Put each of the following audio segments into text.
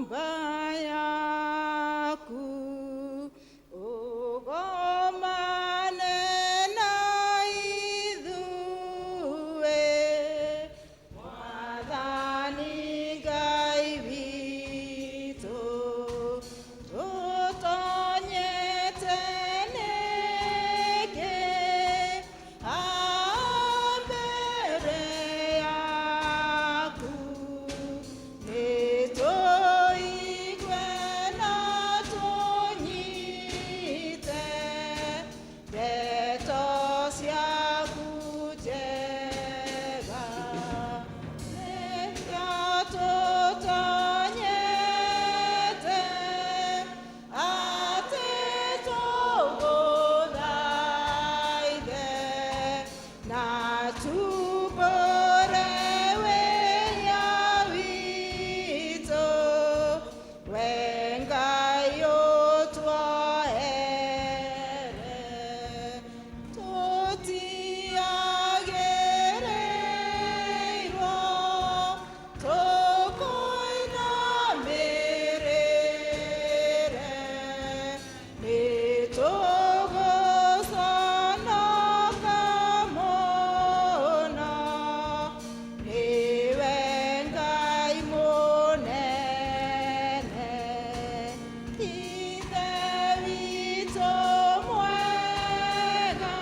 Nyũmba yaku, ũgomane na ithuĩ, Mwathani Ngai witũ. Tũtonyete nĩkĩ haha mbere yaku? Nĩtũigue na tũnyite ndeto ciaku njega. Nĩkĩo tũtonyete atĩ tũgũthaithe na tumbũre wĩhia witũ, we Ngai ũtuohere. Tũtiagĩrĩirwo tũkũinamĩrĩre, nĩ tũgũconoka mũno, nĩwe Ngai mũnene. Ithe witũ mwega,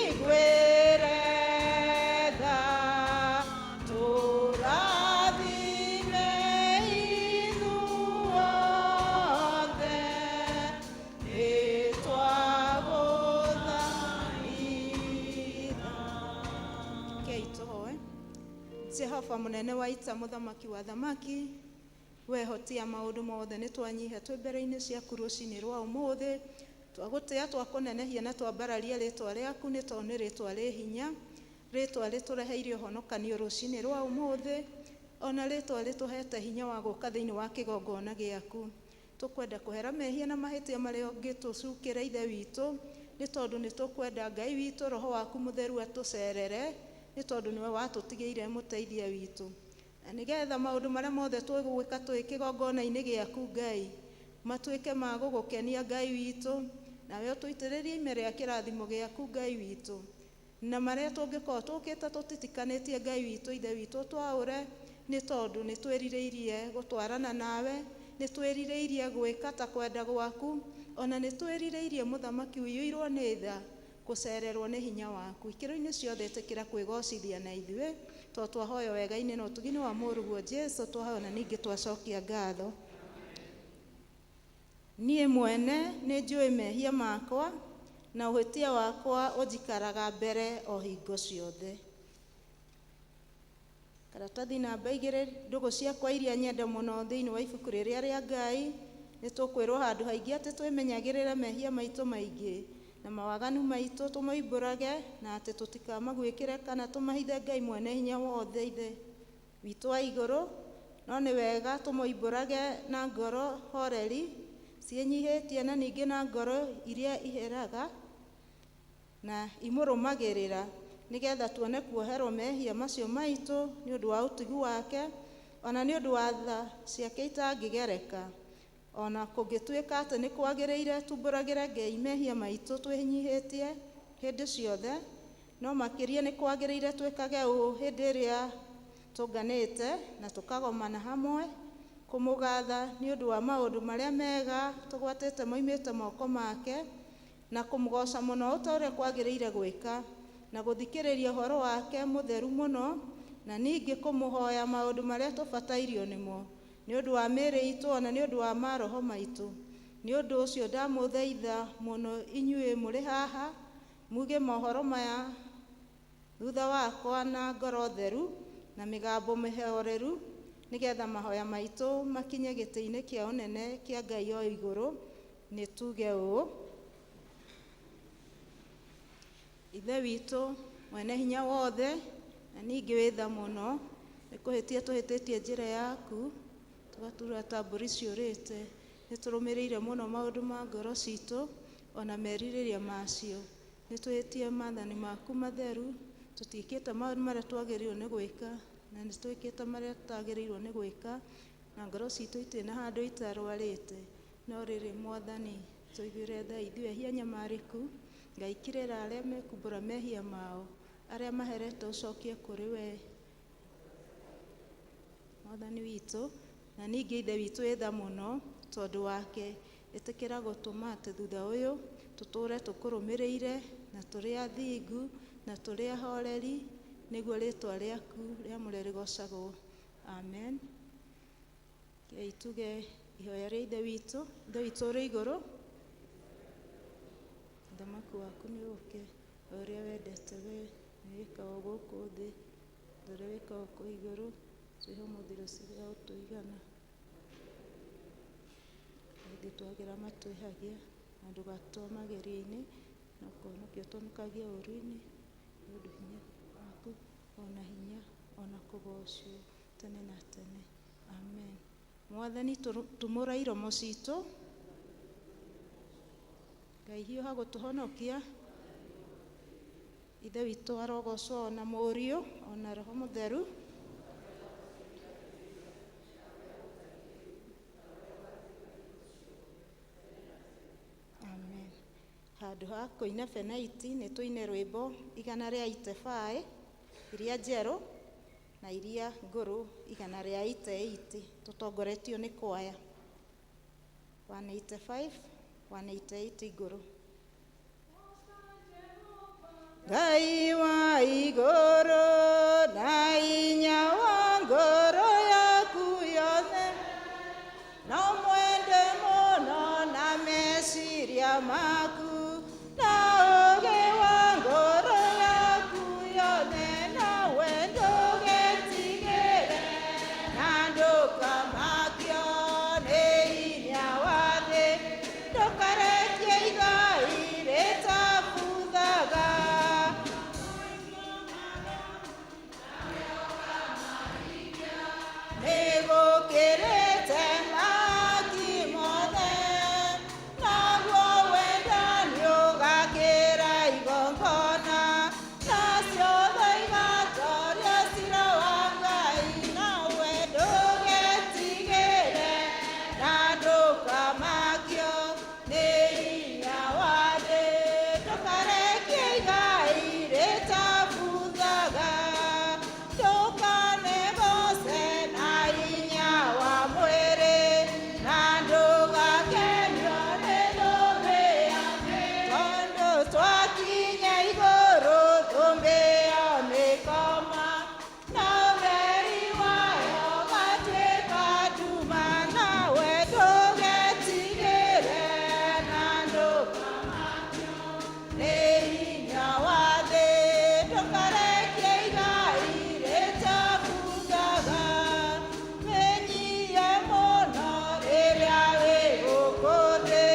ũtũiguĩre tha, tũrathime ithuothe, nĩtwagũthaitha. Rekei tũhoe. Jehova mũnene wa ita, mũthamaki wa athamaki, we hotia maũndũ mothe, nĩ twanyiha twĩ mbere-inĩ ciaku rũcinĩ rwa ũmũthĩ, twagũtĩa, twakũnenehia na twambararia rĩtwa rĩaku, nĩ tondũ nĩ rĩtwa rĩ hinya, rĩtwa rĩtũreheire ũhonokanio rũcinĩ rwa ũmũthĩ, ona rĩtwa rĩtũhete hinya wa gũka thĩinĩ wa kĩgongona gĩaku. Tũkwenda kũhera mehia na mahĩtia marĩa ũngĩtũcukĩra Ithe witũ, nĩ tondũ nĩ tũkwenda Ngai witũ Roho waku mũtheru atũcerere, nĩ tondũ nĩwe watũtigĩire mũteithia witũ. Na nĩgetha maũndũ marĩa mothe tũgwĩka twĩ kĩgongona-inĩ gĩaku Ngai, matuĩke ma gũgũkenia Ngai witũ, nawe ũtũitĩrĩrie ime rĩa kĩrathimo gĩaku Ngai witũ. Na marĩa tũngĩkorwo tũkĩte tũtitikanĩtie Ngai witũ Ithe witũ ũtwaũre, nĩ tondũ nĩ twĩrirĩirie gũtwarana nawe, nĩ twĩrirĩirie gwĩka ta kwenda gwaku, ona nĩ twĩrirĩirie mũthamaki ũiyũirwo nĩ tha, gũcererwo nĩ hinya waku. Ikĩro-inĩ ciothe ĩtĩkĩra kwĩgocithia na ithuĩ, tondũ twahoya wega-inĩ na ũtugi-inĩ wa mũrũguo Jesu, twahoya na ningĩ twacokia ngatho. Niĩ mwene nĩ njũĩ mehia makwa, na ũhĩtia wakwa ũnjikaraga mbere o hingo ciothe. Karatathi namba 2, ndũgũ ciakwa iria nyende mũno thĩinĩ wa ibuku rĩrĩa rĩa Ngai, nĩ tũkwĩrwo handũ haingĩ atĩ twĩmenyagĩrĩre mehia maitũ maingĩ na mawaganu maitũ tũmoimbũrage, na atĩ tũtikamaguĩkĩre kana tũmahithe Ngai mwene hinya wothe Ithe witũ wa igũrũ, no nĩ wega tũmoimbũrage na ngoro horeri ciĩnyihĩtie na ningĩ na ngoro iria iheraga na imũrũmagĩrĩra, nĩgetha tuone kuoherwo mehia macio maitũ nĩ ũndũ wa ũtugi wake, ona nĩ ũndũ wa tha ciake itangĩgereka. Ona kũngĩtuĩka atĩ nĩ kwagĩrĩire tumbũragĩre Ngai mehia maitũ twĩnyihĩtie hĩndĩ ciothe, no makĩria nĩ kwagĩrĩire twĩkage ũũ hĩndĩ ĩrĩa tũnganĩte na tũkagomana hamwe, kũmũgatha nĩ ũndũ wa maũndũ marĩa mega tũgwatĩte moimĩte moko make, na kũmũgoca mũno o ta ũrĩa kwagĩrĩire gwĩka, na gũthikĩrĩria ũhoro wake mũtheru mũno, na ningĩ kũmũhoya maũndũ marĩa tũbatairio nĩmo, nĩ ũndũ wa mĩĩrĩ itũ ona nĩ ũndũ wa maroho maitũ. Nĩ ũndũ ũcio ndamũthaitha mũno inyuĩ mũrĩ haha, muge mohoro maya thutha wakwa na ngoro theru na mĩgambo mĩhoreru, nĩgetha mahoya maitũ makinye gĩtĩ-inĩ kĩa ũnene kĩa Ngai o igũrũ. Nĩ tuge ũũ: Ithe witũ mwene hinya wothe, na ningĩ wĩ tha mũno, nĩ kũhĩtia tũhĩtĩtie njĩra yaku, tũgatura ta mbũri ciũrĩte. Nĩ tũrũmĩrĩire mũno maũndũ ma ngoro citũ, ona merirĩria macio. Nĩ tũhĩtie maathani maku matheru, tũtiĩkĩte maũndũ marĩa twagĩrĩirwo nĩ gwĩka. Na nĩ twĩkĩte marĩa tũtagĩrĩirwo nĩ gwĩka, na ngoro citũ itirĩ na handũ itarwarĩte. No rĩrĩ Mwathani, tũiguĩre tha ithuĩ ehia nyamarĩku. Ngai kirĩra arĩa mekumbũra mehia mao, arĩa maherete ũcokie kũrĩ we Mwathani witũ. Na ningĩ Ithe witũ wĩ tha mũno, tondũ wake ĩtĩkĩra gũtũma atĩ thutha ũyũ tũtũre tũkũrũmĩrĩire, na tũrĩ athingu na tũrĩ ahoreri, nĩguo rĩtwa rĩaku rĩamũre rĩgocagwo. Amen. Rekei tuge ihoya rĩa Ithe witũ. Ithe witũ ũrĩ igũrũ, ũthamaki waku nĩ ũke, o ũrĩa wendete we nĩ wĩkagwo gũkũ thĩ ta ũrĩa wĩkagwo kũu igũrũ. Twĩhe ũmũthĩ irio cia gũtũigana, na ithuĩ twagĩra matwĩhagia, na ndũgatũtware magerio-inĩ, no kũhonokia ũtũhonokagie ũũru-inĩ, nĩ ũndũ hinya waku, ona hinya, ona kũgocwo tene na tene. Amen. Mwathani, tumũra iromo citũ. Ngai hiũha gũtũhonokia. Ithe witũ arogocwo ona Mũriũ ona Roho Mũtheru. Amen. Handũ ha kũina benaiti nĩ tũine rwĩmbo igana rĩa itebaĩ iria njerũ na iria ngũrũ igana rĩa iteiti tũtongoretio nĩ kwaya. 185, 188 ngũrũ. Ngai wa igũrũ na hinya wa ngoro yaku yothe, no mwende mũno na meciria maku, na ũũgĩ wa ngoro yaku yothe, nawe ndũgetigĩre, na ndũkamakio nĩ hinya wa thĩ, ndũkarekie igai rĩtabuthaga. Nĩgũkĩrĩte maki mothe, naguo wendani ũgakĩra igongona, nacio tha igatoria ciira wa Ngai, nawe ndũgetigĩre, na ndũkamakio nĩ hinya wa thĩ, ndũkarekie igai rĩtabuthaga, ndũkanegoce na hinya wa mwĩrĩ, na ndũgakenio nĩ thũmbĩ ya tondũ twakinya igũrũ thũmbĩ ĩyo nĩkoma, na ũtheri wayo ũgatuĩka nduma, nawe ndũgetigĩre, na ndũkamakio nĩ hinya wa thĩ, ndũkarekie igai rĩtabuthaga, wĩnyihie mũno rĩrĩa wĩ gũkũ thĩ,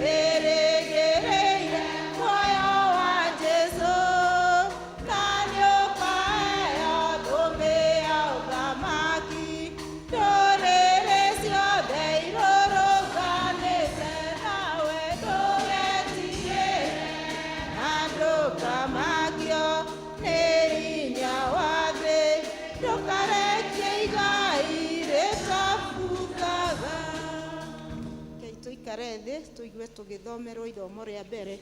wĩrĩgĩrĩire muoyo wa Jesũ, na nĩũkaheo thũmbĩ ya ũthamaki, ndũrĩrĩ ciothe irũrũnganĩte, nawe ndũgetigĩre, na ndũkamakio nĩ hinya wa thĩ, ndũkarekie igai rĩtabuthaga. Rekei tũikare thĩ tũigue tũgĩthomerwo ithomo rĩa mbere.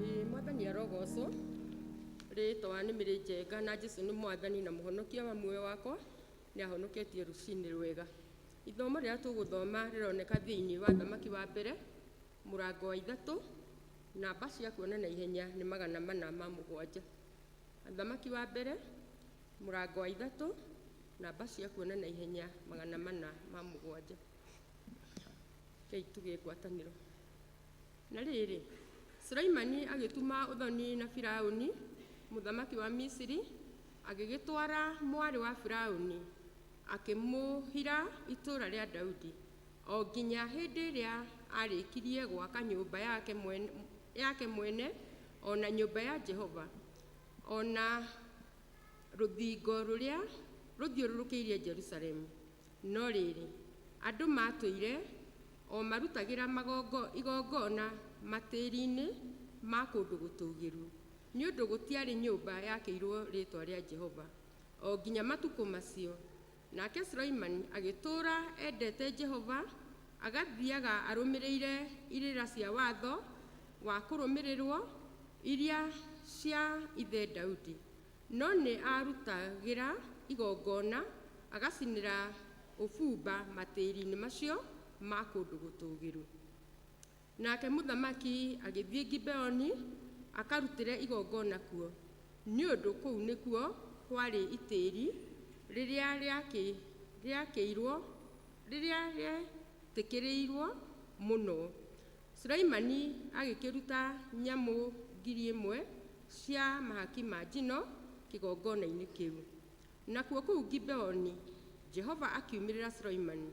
Ĩĩ Mwathani arogocwo. Rĩtwa nĩ Mĩrĩ Njenga na Jesũ nĩ Mwathani na Mũhonokia wa muoyo wakwa, nĩ ahonoketie rũcinĩ rwega. Ithomo rĩrĩa tũgũthoma rĩroneka thĩinĩ wa Thamaki wa mbere, mũrango wa 3 Namba cia kuona na ihenya nĩ 407. Athamaki wa mbere mũrango wa 3, namba cia kuona na ihenya 407. Kei tuge ngwatanĩro. Na rĩrĩ, Sulaimani agĩtuma ũthoni na Firaũni mũthamaki wa Misiri, agĩgĩtwara mwarĩ wa Firaũni akĩmũhira itũũra rĩa Daudi, o nginya hĩndĩ ĩrĩa arĩkirie gwaka nyũmba yake mwene, o na nyũmba ya Jehova, o na rũthingo rũrĩa rũthiũrũrũkĩirie Jerusalemu. No rĩrĩ, andũ matũire o marutagĩra igongona matĩri-inĩ ma kũndũ gũtũũgĩru, nĩ ũndũ gũtiarĩ nyũmba yakĩirwo rĩĩtwa rĩa Jehova o nginya matukũ macio. Nake Sulaimani agĩtũũra endete Jehova, agathiaga arũmĩrĩire irĩra cia watho wa kũrũmĩrĩrwo iria cia ithe Daudi, no nĩ aarutagĩra igongona agacinĩra ũbumba matĩri-inĩ macio ma kũndũ gũtũũgĩru. Nake mũthamaki agĩthiĩ Gibeoni akarutĩre igongona kuo, nĩ ũndũ kũu nĩkuo kwarĩ itĩri rĩrĩa rĩakĩirwo, rĩrĩa rĩetĩkĩrĩirwo mũno. Sulaimani agĩkĩruta nyamũ 1,000 cia mahaki ma njino kĩgongona-inĩ kĩu. Nakuo kũu Gibeoni Jehova akiumĩrĩra Sulaimani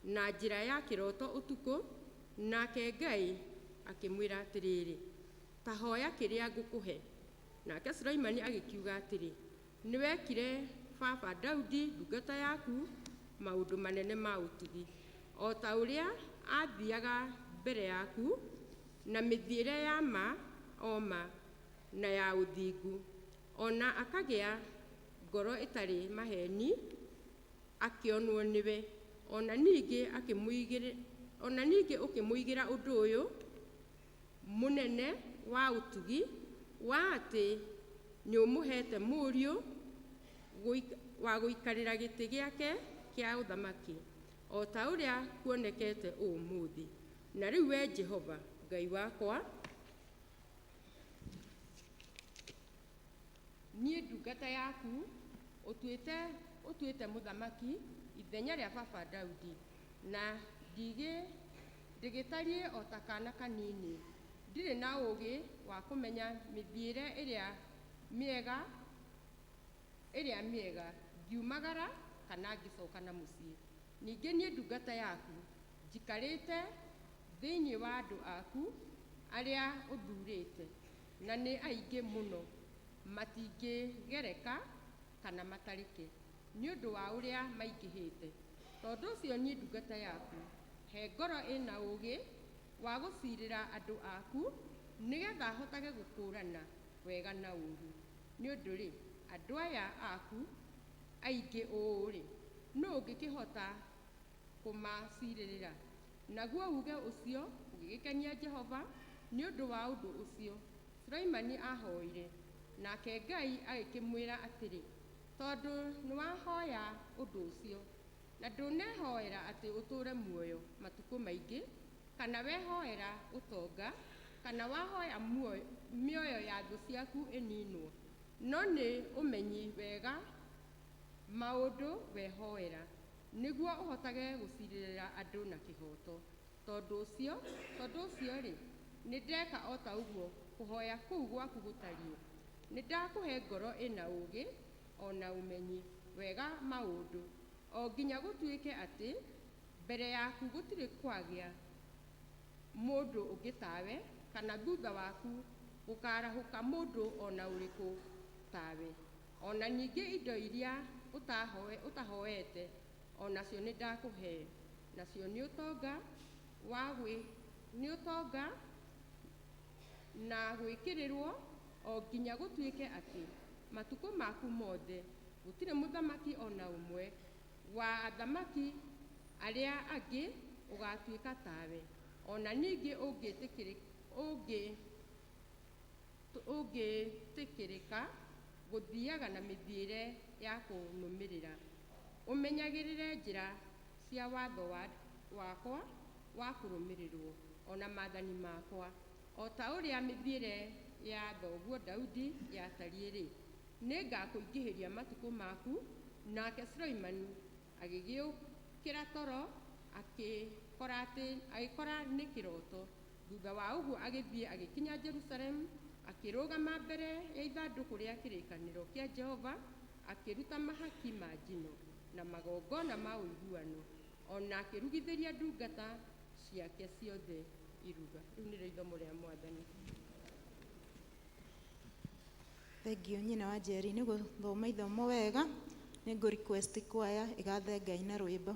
na njĩra ya kĩroto ũtukũ, nake Ngai akĩmwĩra atĩrĩrĩ, ta hoya kĩrĩa ngũkũhe. Nake Sulaimani agĩkiuga atĩrĩ, nĩwekire baba Daudi ndungata yaku maũndũ manene ma ũtugi, o ta ũrĩa aathiaga mbere yaku na mĩthiĩre ya ma o ma na ya ũthingu, o na akagĩa ngoro ĩtarĩ maheni akĩonwo nĩwe, o na ningĩ ũkĩmũigĩra ũndũ ũyũ mũnene wa ũtugi wa atĩ nĩũmũheete mũriũ wa gũikarĩra gĩtĩ gĩake kĩa ũthamaki, o ta ũrĩa kuonekete ũmũthĩ. Na rĩu we Jehova Ngai wakwa, niĩ ndungata yaku ũtuĩte mũthamaki ithenya rĩa baba Daudi, na ndĩgĩtariĩ o ta kaana kanini, ndirĩ na ũũgĩ wa kũmenya mĩthiĩre ĩrĩa mĩega, ngiumagara kana ngĩcoka na mũciĩ. Ningĩ niĩ ndungata yaku njikarĩte thĩinĩ wa andũ aku arĩa ũthuurĩte, na nĩ aingĩ mũno, matingĩgereka kana matarĩke, nĩ ũndũ wa ũrĩa maingĩhĩte. Tondũ ũcio niĩ ndungata yaku, he ngoro ĩna ũũgĩ wa gũciirĩra andũ aku, nĩgetha hotage gũkũũrana wega na ũũru. Nĩ ũndũ-rĩ, andũ aya aku aingĩ ũũ-rĩ, nũũ ũngĩkĩhota kũmacirĩrĩra? Naguo uuge ũcio ũgĩgĩkenia Jehova nĩ ũndũ wa ũndũ ũcio Sulaimani aahoire. Nake Ngai agĩkĩmwĩra atĩrĩ, tondũ nĩwahoya ũndũ ũcio, na ndũnehoera atĩ ũtũũre muoyo matukũ maingĩ, kana wehoera ũtonga, kana wahoya mĩoyo ya thũ ciaku ĩninwo, no nĩ ũmenyi wega maũndũ wehoera, nĩguo ũhotage gũciirĩrĩra andũ na kĩhooto. Tondũ ũcio-rĩ, nĩndeka o ta ũguo kũhoya kũu gwaku gũtariĩ. Nĩndakũhe ngoro ĩna ũũgĩ o na ũmenyi wega maũndũ, o nginya gũtuĩke atĩ mbere yaku gũtirĩ kwagĩa mũndũ ũngĩ tawe, kana thutha waku gũkarahũka mũndũ o na ũrĩkũ tawe. O na ningĩ indo iria ũtahoete o nacio nĩndakũhe, nacio nĩ ũtonga na gwĩkĩrĩrwo, o nginya gũtuĩke atĩ matukũ maku mothe gũtirĩ mũthamaki o na ũmwe wa athamaki arĩa angĩ ũgatuĩka tawe. O na ningĩ ũngĩtĩkĩrĩka gũthiaga na mĩthiĩre ya kũnũmĩrĩra, ũmenyagĩrĩre njĩra cia watho wakwa wa kũrũmĩrĩrwo, o na maathani makwa, O ta ũrĩa mĩthiĩre ya thoguo Daudi yatariĩ-rĩ, nĩngakũingĩhĩria matukũ maku. Nake Suleimani agĩgĩũkĩra toro, agĩkora nĩ kĩroto. Thutha wa ũguo agĩthiĩ agĩkinya Jerusalemu, akĩrũgama mbere ya ithandũkũ rĩa kĩrĩkanĩro kĩa Jehova, akĩruta mahaki ma njino na magongona ma ũiguano, ona akĩrugithĩria ndungata ciake ciothe iruga. Rĩu nĩrĩo ithomo rĩa Mwathani. Thengiũ nyina wa Njeri nĩ gũthoma ithomo wega. Nĩ ngũ request kwaya ĩgathe Ngai na rwĩmbo.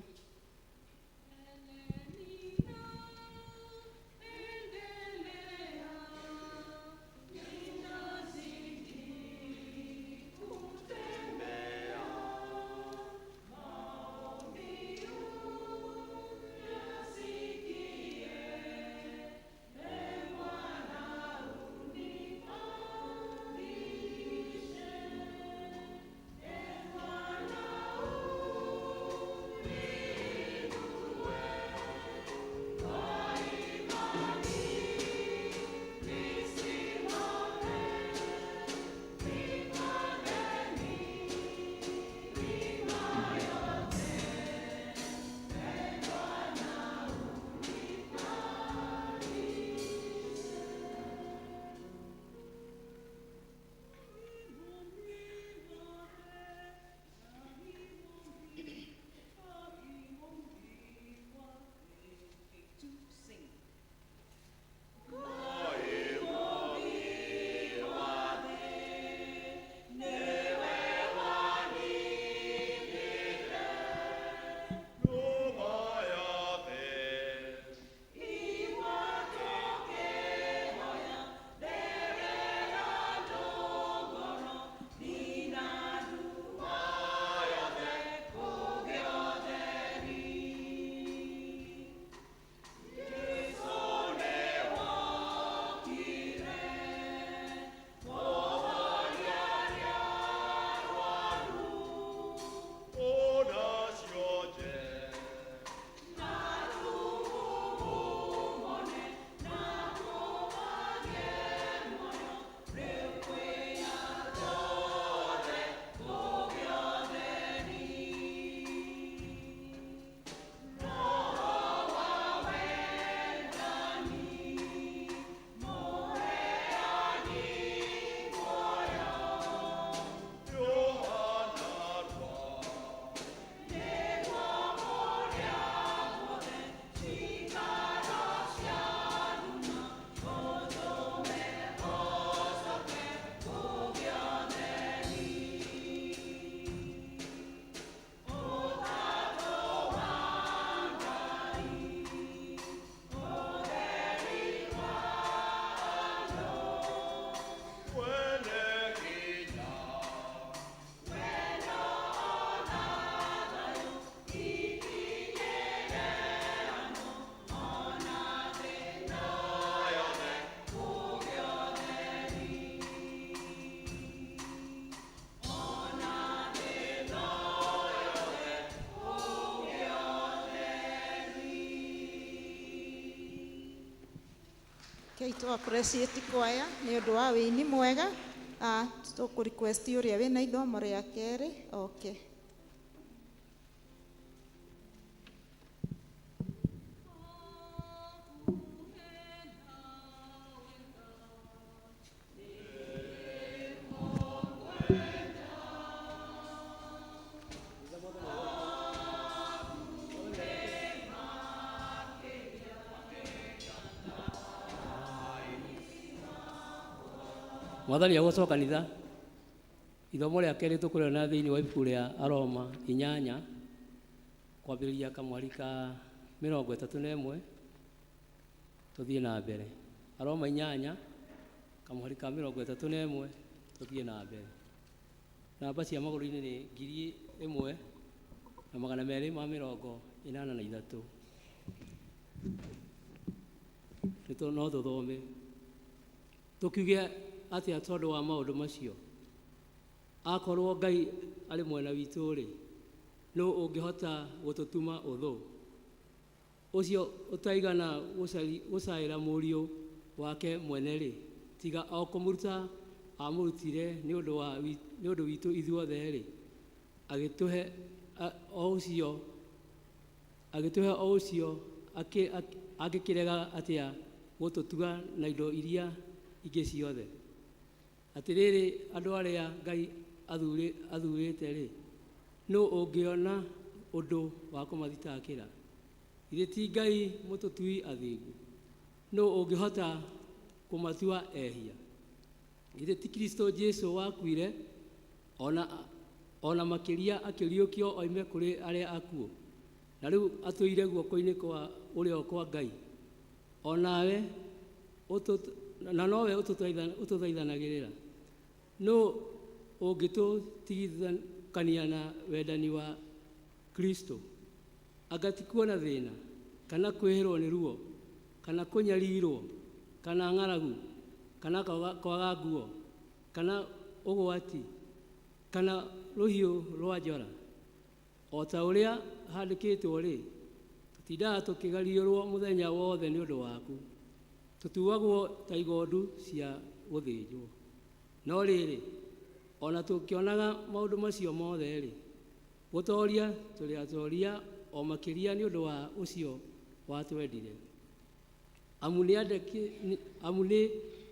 Kei tũ appreciate kwaya nĩ ũndũ wa wĩini mwega. Tũkũ request ũrĩa wĩna ithomo rĩa kerĩ oke. Mwathani agocwo kanitha. Ithomo rĩa kerĩ tũkũrĩona thĩinĩ wa ibuku rĩa Aroma 8 kwambĩrĩria kamwari ka 31 tũthiĩ na mbere. Aroma 8 kamwari ka 31 tũthiĩ na mbere. Namba cia magũrũ-inĩ nĩ 1283. No tũthome tũkiuge atĩa tondũ wa maũndũ macio. Akorwo Ngai arĩ mwena witũ-rĩ, nũ ũngĩhota gũtũtuma ũthũ? Ũcio ũtaigana gũcaĩra mũriũ wake mwene-rĩ, tiga o kũmũruta amũrutire nĩ ũndũ witũ ithuothe-rĩ, agĩtũhe o ũcio angĩkĩrega atĩa gũtũtuga na indo iria ingĩ ciothe? Atĩrĩrĩ, andũ arĩa Ngai athurĩte-rĩ, nũ ũngĩona ũndũ wa kũmathitakĩra? Githĩ ti Ngai mũtũtui athingu? Nũ ũngĩhota kũmatua ehia? Githĩ ti Kristo Jesu wakuire, ona makĩria akĩriũkio oime kũrĩ arĩa akuũ, na rĩu atũire guoko-inĩ kwa ũrĩo kwa Ngai, onawe na nowe ũtũthaithanagĩrĩra. Nũ ũngĩtũtigithũkania na wendani wa Kristo? Anga ti kuona thĩna, kana kwĩhĩrwo nĩ ruo, kana kũnyarirwo, kana ng'aragu, kana kwaga nguo, kana ũgwati, kana rũhiũ rwa njora? O ta ũrĩa handĩkĩtwo-rĩ, tũtindaga tũkĩgariũrwo mũthenya wothe nĩ ũndũ waku, tũtuagwo ta igondu cia gũthĩnjwo. No rĩrĩ, ona tũkĩonaga maũndũ macio mothe-rĩ, gũtooria tũrĩ atooria o makĩria nĩ ũndũ wa ũcio watwendire. Amu nĩ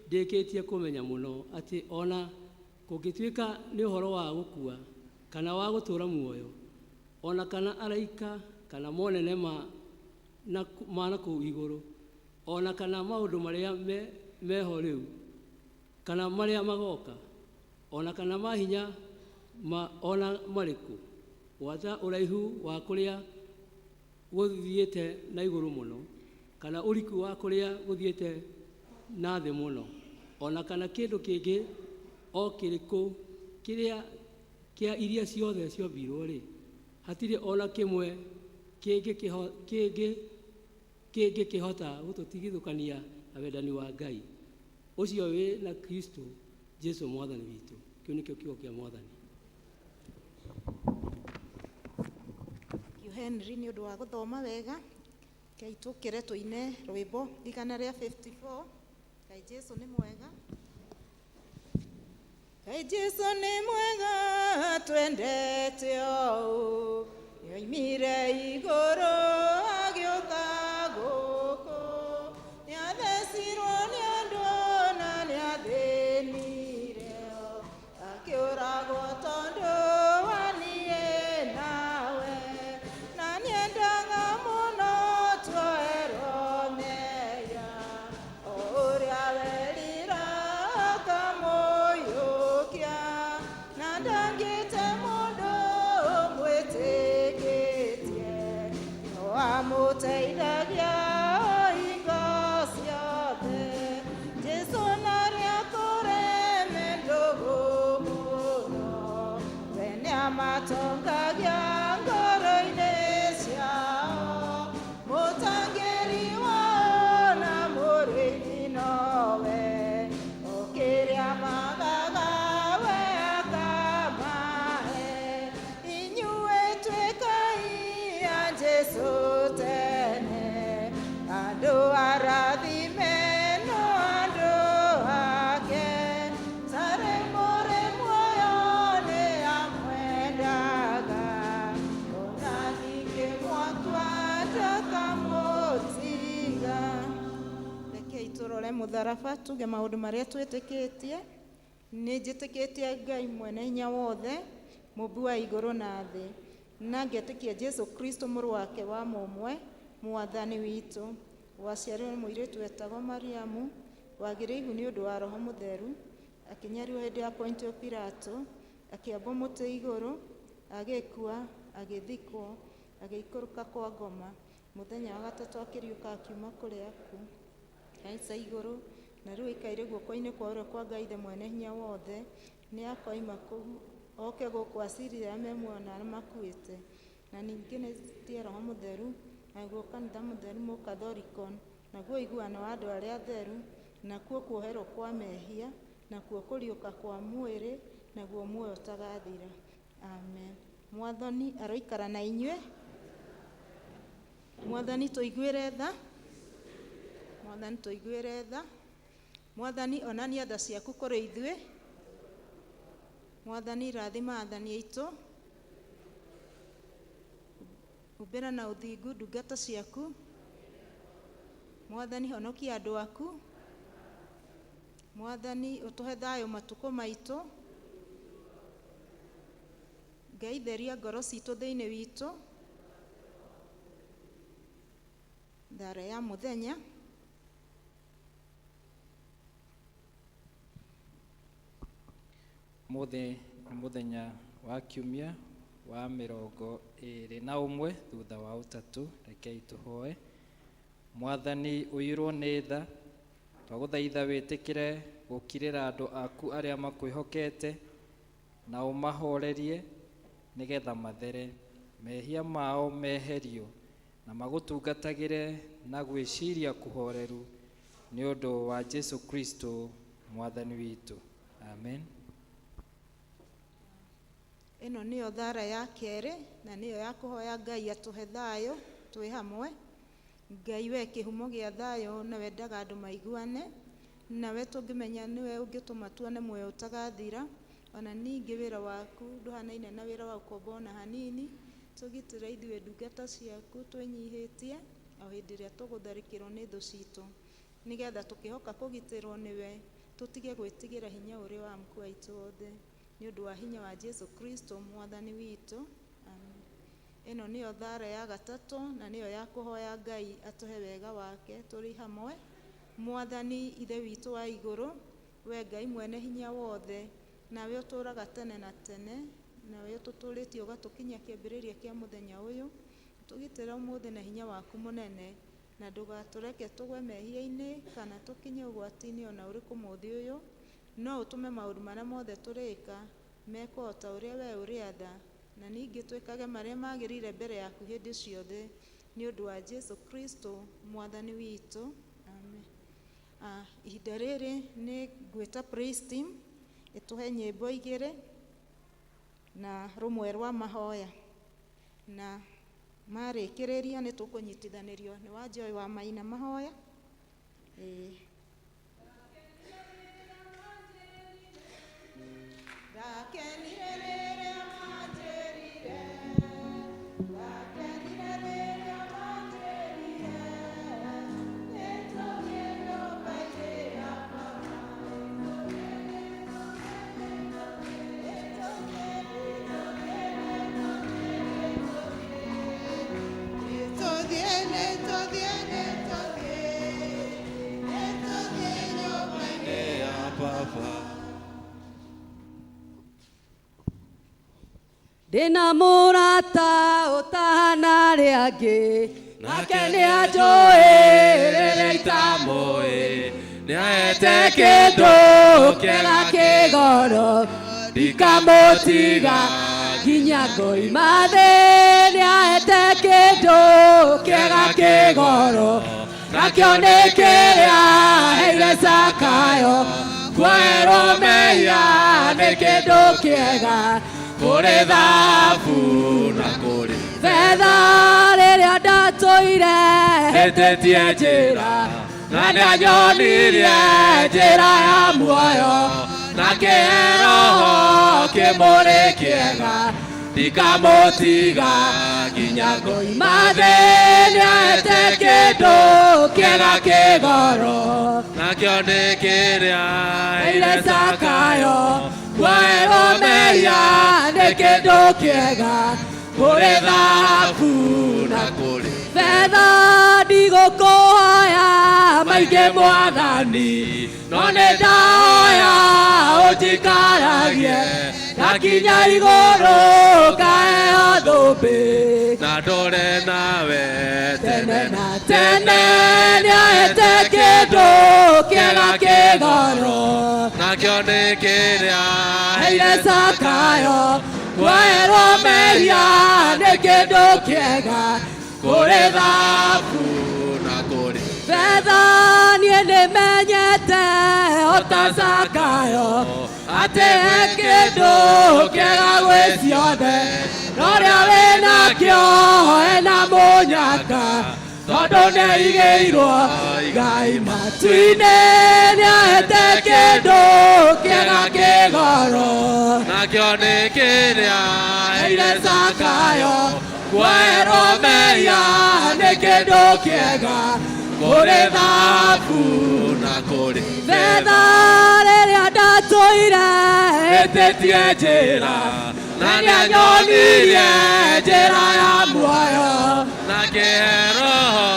ndĩkĩtie kũmenya mũno atĩ ona kũngĩtuĩka nĩ ũhoro wa gũkua kana wa gũtũũra muoyo, ona kana araika kana monene ma na kũu igũrũ, ona kana maũndũ marĩa meho rĩu, kana marĩa magoka, ona kana mahinya ona marĩkũ, gwata ũraihu wa kũrĩa gũthiĩte na igũrũ mũno, kana ũriku wa kũrĩa gũthiĩte na thĩ mũno, ona kana kĩndũ kĩngĩ o kĩrĩkũ kĩrĩa kĩa iria ciothe ciombirwo-rĩ, hatirĩ ona kĩmwe kĩngĩkĩhota gũtũtigithũkania na wendani wa Ngai ũcio wĩ na Kristo Jesu Mwathani witũ. Kĩu nĩkĩo kiugo kĩa Mwathani. Thank you Henry nĩ ũndũ wa gũthoma wega. Rekei tũkĩre tũine rwĩmbo 154. Ngai Jesu nĩ mwega. Ngai Jesu nĩ mwega, twendete ũũ, nĩoimire igũrũ agĩũka gũkũ, nĩathecirwo nĩ andũ na nĩathĩnire, akĩũragwo tondũ wa niĩ nawe, na nĩendaga mũno tuoerwo mehia, o ũrĩa werira akamũiyũkia, na ndangĩte mũndũ mwĩtĩkĩtie, no amũteithagia hingo ciothe. Jesu narĩa kũreme ndũgũ mũno, we nĩamatongagia ngoro-inĩ ciao, mũtangĩri wao na mũrĩithi nowe, o kĩrĩa magaga we akamahe. Inyuĩ tuĩkai a Jesu tene, andũ arathime no andũ ake, tarĩ mũrĩ muoyo nĩ amwendaga, ona ningĩ mwakua ndakamũtiga. Rekei tũrore mũtharaba tuge maũndũ marĩa twĩtĩkĩtie. Nĩ njĩtĩkĩtie Ngai mwene hinya wothe, mũmbi wa igũrũ na thĩ, na ngetĩkia Jesu Kristo mũrũ wake wa mũmwe, Mwathani witũ, waciarirwo nĩ mũirĩtu wetagwo Mariamu, wagĩire ihu nĩ ũndũ wa Roho Mũtheru, akĩnyarirwo hĩndĩ ya Pontio Pilato, akĩambwo mũtĩ igũrũ, agĩkua, agĩthikwo, agĩikũrũka kwa ngoma, mũthenya wa gatatũ akĩriũka akiuma kũrĩ akuũ, haica igũrũ, na rĩu aikaire guoko-inĩ kwa ũrĩo kwa Ngai Ithe mwene hinya wothe, nĩ akoima kũu oke gũkũ acirire arĩa me muoyo na arĩa makuĩte. Na ningĩ nĩ Roho Mũtheru, naguo kanitha mũtheru mũkatholikon, naguo ũiguano wa andũ arĩa atheru, nakuo kuoherwo kwa mehia, nakuo kũriũka kwa mwĩrĩ, naguo muoyo ũtagathira. Amen. Mwathani aroikara na inyuĩ. Mwathani tũiguĩre tha. Mwathani tũiguĩre tha. Mwathani, onania tha ciaku kũrĩ ithuĩ. Mwathani, rathima athani aitũ. Humbĩra na ũthingu ndungata ciaku. Mwathani, honokia andũ aku. Mwathani, ũtũhe thayũ matukũ maitũ. Ngai, theria ngoro citũ thĩinĩ witũ. Thara ya mũthenya. Ũmũthĩ nĩ mũthenya wa kiumia wa 21 thutha wa ũtatũ. Rekei tũhoe. Mwathani, ũiyũrwo nĩ tha, twagũthaitha wĩtĩkĩre gũkirĩra andũ aku arĩa makwĩhokete na ũmahorerie nĩgetha mathere, mehia mao meherio na magũtungatagĩre na gwĩciria kũhoreru nĩ ũndũ wa Jesu Kristo Mwathani witũ. Amen. Ĩno nĩyo thara ya kerĩ na nĩyo ya kũhoya Ngai atũhe thayũ twĩ hamwe. Ngai we kĩhumo gĩa thayũ na wendaga andũ maiguane, nawe tũngĩmenya nĩwe ũngĩtũma tuone muoyo ũtagathira. Ona ningĩ wĩra waku ndũhanaine na wĩra wa ũkombo ona hanini. Tũgitĩre ithuĩ ndungata ciaku twĩnyihĩtie o hĩndĩ ĩrĩa tũgũtharĩkĩrwo nĩ thũ citũ, nĩgetha tũkĩhoka kũgitĩrwo nĩwe tũtige gwĩtigĩra hinya ũrĩa wa mkuu aitũ othe, nĩ ũndũ wa hinya wa Jesu Kristo Mwathani witũ. Amen. Ĩno nĩyo thara ya gatatũ na nĩyo ya kũhoya Ngai atũhe wega wake tũrĩ hamwe. Mwathani Ithe witũ wa igũrũ, we Ngai mwene hinya wothe, nawe ũtũũraga tene na tene, nawe ũtũtũũrĩtie ũgatũkinyia kĩambĩrĩria kĩa mũthenya ũyũ, tũgitĩre ũmũthĩ na hinya waku mũnene, na ndũgatũreke tũgwe mehia-inĩ kana tũkinye ũgwati-inĩ ona ũrĩkũ mũthĩ ũyũ, no ũtũme maũndũ marĩa mothe tũrĩka mekwo o ta ũrĩa we ũrĩatha, na ningĩ twĩkage marĩa magĩrĩire mbere yaku hĩndĩ ciothe, nĩ ũndũ wa Jesu Kristo Mwathani witũ. Amen. Ihinda rĩrĩ nĩ ngwĩta praise team ĩtũhe nyĩmbo igĩrĩ na rũmwe rwa mahoya, na marĩkĩrĩria nĩ tũkũnyitithanĩrio nĩ wa Joy wa Maina mahoya. Ĩĩ. Ndakenire rĩrĩa manjĩrire, ndakenire rĩrĩa manjĩrire, nĩtũthiĩ nyũmba-inĩ ya Baba. Nĩtũthiĩ, nĩtũthiĩ, nĩtũthiĩ, nĩtũthiĩ nyũmba-inĩ ya Baba. Ndĩna mũrata ũtahana arĩa angĩ, nake nĩanjũĩ rĩrĩa itamũĩ, Nĩaete kĩndũ kĩega kĩgoro, ndikamũtiga nginya ngoima thĩ. Nĩaete kĩndũ kĩega kĩgoro, nakĩo nĩ kĩrĩa aheire Zakayo. Kuoherwo mehia nĩ kĩndũ kĩega kũrĩ thahabu na kũrĩ betha. Rĩrĩa ndatũire hĩtĩtie njĩra, na nĩanyonirie njĩra ya muoyo, na kĩroho kĩmũrĩ kĩega, ndikamũtiga nginya ngoima thĩ. Nĩaete kĩndũ kĩega kĩgoro, nakĩo nĩ kĩrĩa aheire Zakayo. Kuoherwo mehia nĩ kĩndũ kĩega kũrĩ thahabu na kũrĩ betha. Ndigũkũhoya maingĩ Mwathani, no nĩ ndahoya ũnjikaragie ndakinya igũrũ ngaheo thũmbĩ na ndũre nawe tene na tene. Nĩaete kĩndũ kĩega kĩgoro, nakĩo nĩ kĩrĩa aheire Zakayo. Kuoherwo mehia nĩ kĩndũ kĩega kũrĩ thahabu na kũrĩ betha. Niĩ nĩmenyete o ta Zakayo atĩ he kĩndũ kĩega gwĩ ciothe, no ũrĩa wĩnakĩo ena mũnyaka, tondũ nĩaigĩirwo Ngai matu-inĩ. Nĩaete kĩndũ kĩega kĩgoro Nakĩo nĩ kĩrĩa Aire Zakayo kuoerwo mehia nĩ kĩndũ kĩega kũrĩ thahabu na kũrĩ betha rĩrĩa ndatũire ĩtĩtie njĩra na nĩanyonirie njĩra ya muoyo na kĩroho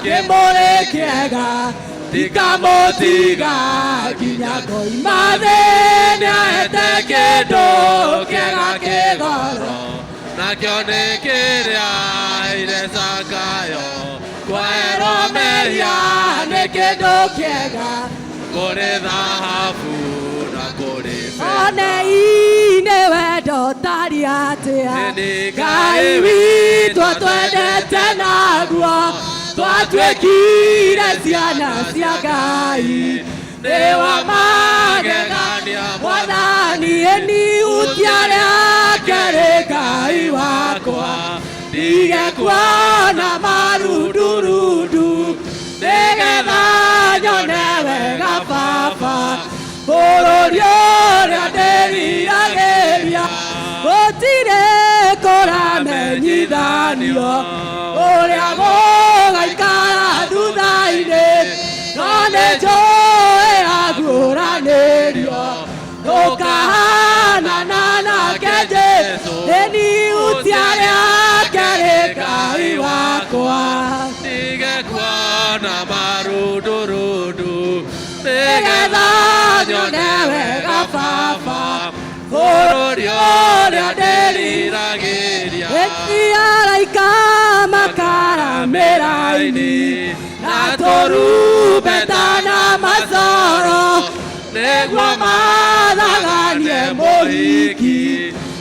kĩmũrĩ kĩega ndikamũtiga nginya ngoima thĩ nĩahete kĩndũ kĩega kĩgoro Nakĩo nĩ kĩrĩa aheire Zakayo kuoerwo mehia nĩ kĩndũ kĩega kũrĩ thahabu na kũrĩ betha. Onei nĩ wendo ũtariĩ atĩa Nĩ Ngai witũ atwendete naguo twatuĩkire ciana cia Ngai nĩ wa magegania Mwathani ĩni hutia rĩake rĩ Ngai wakwa ndige kuona marundurundu nĩgetha nyone wega baba bũrũri ũrĩa ndĩriragĩria gũtirĩ kũramenyithanio ũrĩa gũgaikara thutha-inĩ no nĩ njũĩ aguũranĩrio ndũkahanana nake Jesũ ĩni hutia rĩake rĩ Ngai wakwa Ndige kuona marundurundu nĩgetha nyone wega baba bũrũri ũrĩa ndĩriragĩria ndĩriragĩria Ĩti araika makaramĩra-inĩ na tũrumbeta na macoro nĩguo mathaganie mũhiki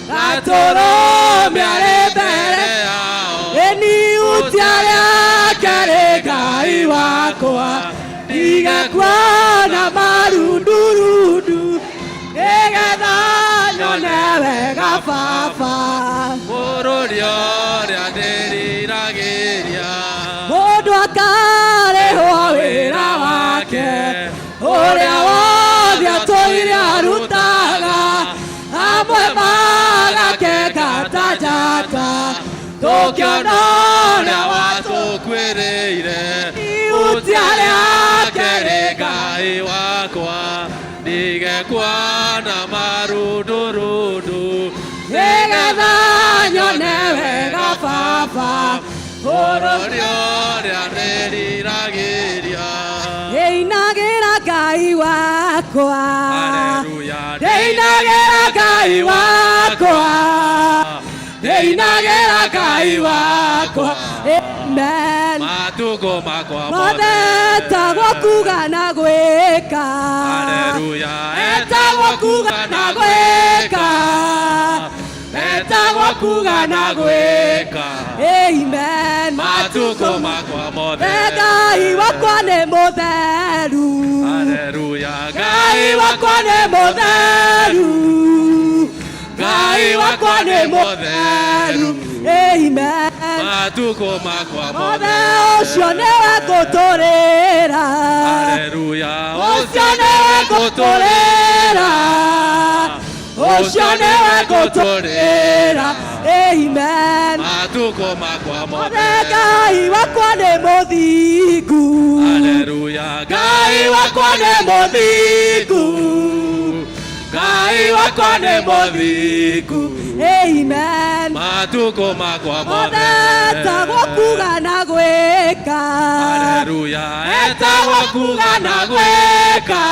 na tũrũme arĩ mbere ĩni hutia rĩake rĩ Ngai wakwa ndige kuona marundurundu nĩgetha nyone wega baba bũrũri ũrĩa ndĩriragĩria mũndũ akarĩhwo wĩra wake ũrĩa wothe atũire arutaga amwe magakenga ta njata tũkĩona ũrĩa watũkuĩrĩire Ihutia rĩake rĩ Ngai wakwa ndige kuona marundurundu nĩgetha nyone wega baba bũrũri bũrũri ũrĩa ndĩriragĩria ndĩinagĩra Ngai wakwa Haleluya ndĩinagĩra Ngai wakwa ndĩinagĩra Ngai wakwa amen matukũ makwa mothe etagwo kuga na gwĩka Haleluya etagwo kuga na gwĩka etagwo kuga na gwĩka amen matukũ makwa mothe Ngai wakwa nĩ mũtheru Haleluya Ngai wakwa nĩ mũtheru Ngai wakwa nĩ mũtheru amen matukũ makwa mothe ũcio nĩwe ngũtũrĩra Haleluya ũcio nĩwe ngũtũrĩra ũcio nĩwe ngũtũrĩra amen matukũ makwa mothe mothe Ngai wakwa nĩ mũthingu Haleluya Ngai wakwa nĩ mũthingu Ngai wakwa nĩ mũthingu amen matukũ makwa mothe etagwo kuga na gwĩka Haleluya etagwo kuga na gwĩka